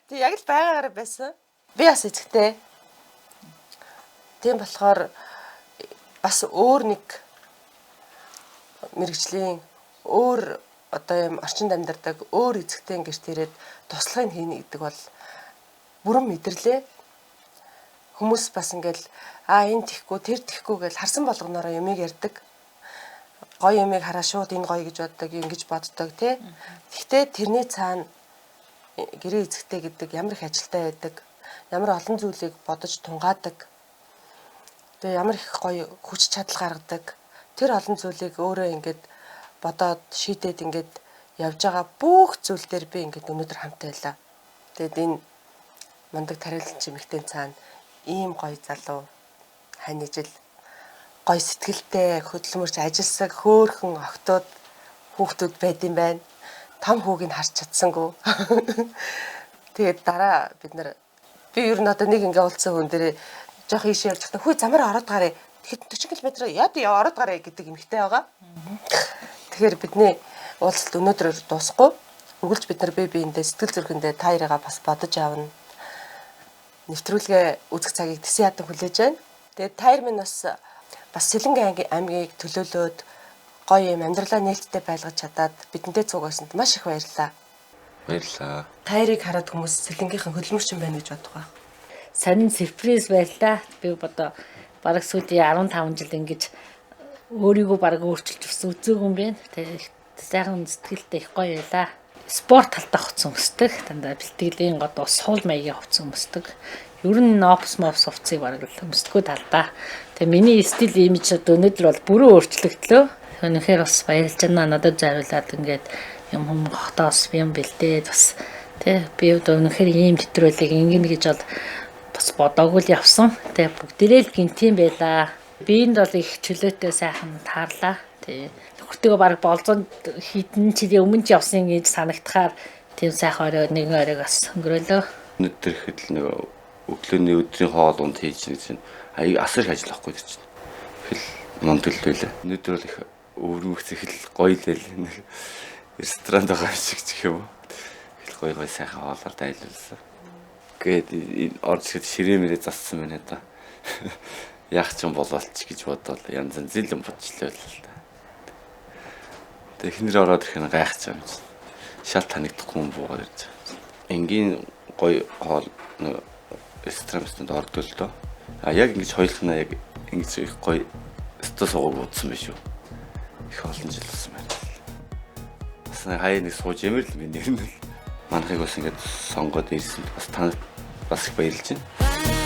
Тэг яг л байгаагаараа байсан. Би бас эзэгтэй. Тийм болохоор бас өөр нэг мэрэгжлийн өөр одоо юм орчинд амьдардаг өөр эзэгтэй гэрт ирээд туслахыг хийнэ гэдэг бол бүрэн мэдэрлээ. Хүмүүс бас ингээл энэ тэхгүй тэр тэхгүй гэж харсан болгоноороо юмыг ярьдаг. Гоё юмыг хараа шууд энэ гоё гэж боддог, ингэж боддог тий. Гэхдээ тэрний цаана гэрээ эзэгтэй гэдэг ямар их ажилтай байдаг, ямар олон зүйлийг бодож тунгаадаг. Тэгээ ямар их гоё хүч чадал гаргадаг. Тэр олон зүйлийг өөрөө ингээд бодоод шийдээд ингээд явж байгаа бүх зүйл дээр би ингээд өнөөдөр хамт байлаа. Тэгээд энэ мундаг тариалан чимэгтэй цаана ийм гоё залуу хань ижил гоё сэтгэлтэй хөдөлмөрч ажилсаг хөөхөн октод хүүхдүүд байд юм байна. Том хүүг нь харж чадсангүй. Тэгээд дараа бид нар би ер нь одоо нэг ингээ уулзсан хүн дээр жоох ийшээ явж байхдаа хүү замаар ороод гараа. Тэгэхэд 40 км яа тий ороод гараа гэдэг эмэгтэй байгаа. Тэгэхээр бидний уулзалт өнөөдрөөр дуусахгүй. Үргэлж бид нар бие биендээ сэтгэл зүрхэндээ та хоёрыгаа бас бодож авна. Нэвтрүүлгээ үзэх цагийг тэсэн ядан хүлээж байна. Тэгээд та хоёр минь бас Сэлэнг аймгийг төлөөлөөд гоё юм амьдралаа нээлттэй байлгаж чадаад бидэнтэй цуг байсанд маш их баярлалаа. Баярлалаа. Та хоёрыг хараад хүмүүс Сэлэнгийнхэн хөдөлмөрчин байна гэж бодох байх. Сонин сюрприз байлаа. Би одоо бараг сүүлийн 15 жил ингэж өөрийгөө бараг өөрчилж бас үзээгүй юм байна. Тэгээд сайхан сэтгэлтэй их гоё байлаа. Спорт талдаа хувцас өмсдөг. Дандаа бэлтгэлийн гол суул маягийн хувцас өмсдөг. Ер нь опс мопс хувцсыг бараг л өмсдөггүй талдаа. Тэгээ миний стил имиж одоо өнөөдөр бол бүрэн өөрчлөгдлөө. Үнэхээр бас баярлж байна. Надад зариулаад ингээд юм хүм хотоос юм бэлдээд бас тий би одоо үнэхээр ийм нэвтрүүлгийг ингэнэ гэж бол бас бодоогүй л явсан. Тэгээ бүгдээрээ л гинтийн байлаа. Биэнд бол их чөлөөтэй сайхан таарлаа. Тий нөхөртөөгөө бараг болзонд хідэн жилийн өмнө ч явсан гэж санагдахаар тийм сайхан орой нэгэн оройг бас өнгөрөөлөө. Өнөөдөр ихэд л нэг өглөөний өдрийн хоол унд хийж нэг чинь аяг асар их ажил ахгүй чинь. Их л мундаг л байлаа. Өнөөдөр бол их өвөрмөгц их л гоё л байлаа. Нэг ресторанд байгаа юм шиг ч гэх юм уу. Их л гоё гоё сайхан хоолоор дайлуулсан. Гээд орж ирэхэд ширээ мэрээ зассан байна да. Яах ч юм болоолч гэж бодоод янз янзын юм бодчлаа л та. Тэгээ эхнэр ороод ирэх нь гайхаж байгаа юм чинь. Шал танигдахгүй юм буугаад ирж байгаа. Энгийн гоё хоол нэг ресторан ресторанд ордог л доо. А яг ингэж хоёулахнаа яг ингэж их гоё стол суугаг бодсон биш үү. Их олон жил болсон байна. Бас нэг хаяа нэг сууж ямэр л би нэр нь. Манайхыг бас ингэж сонгоод ирсэн бас танад бас их баярлж байна.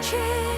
kiss.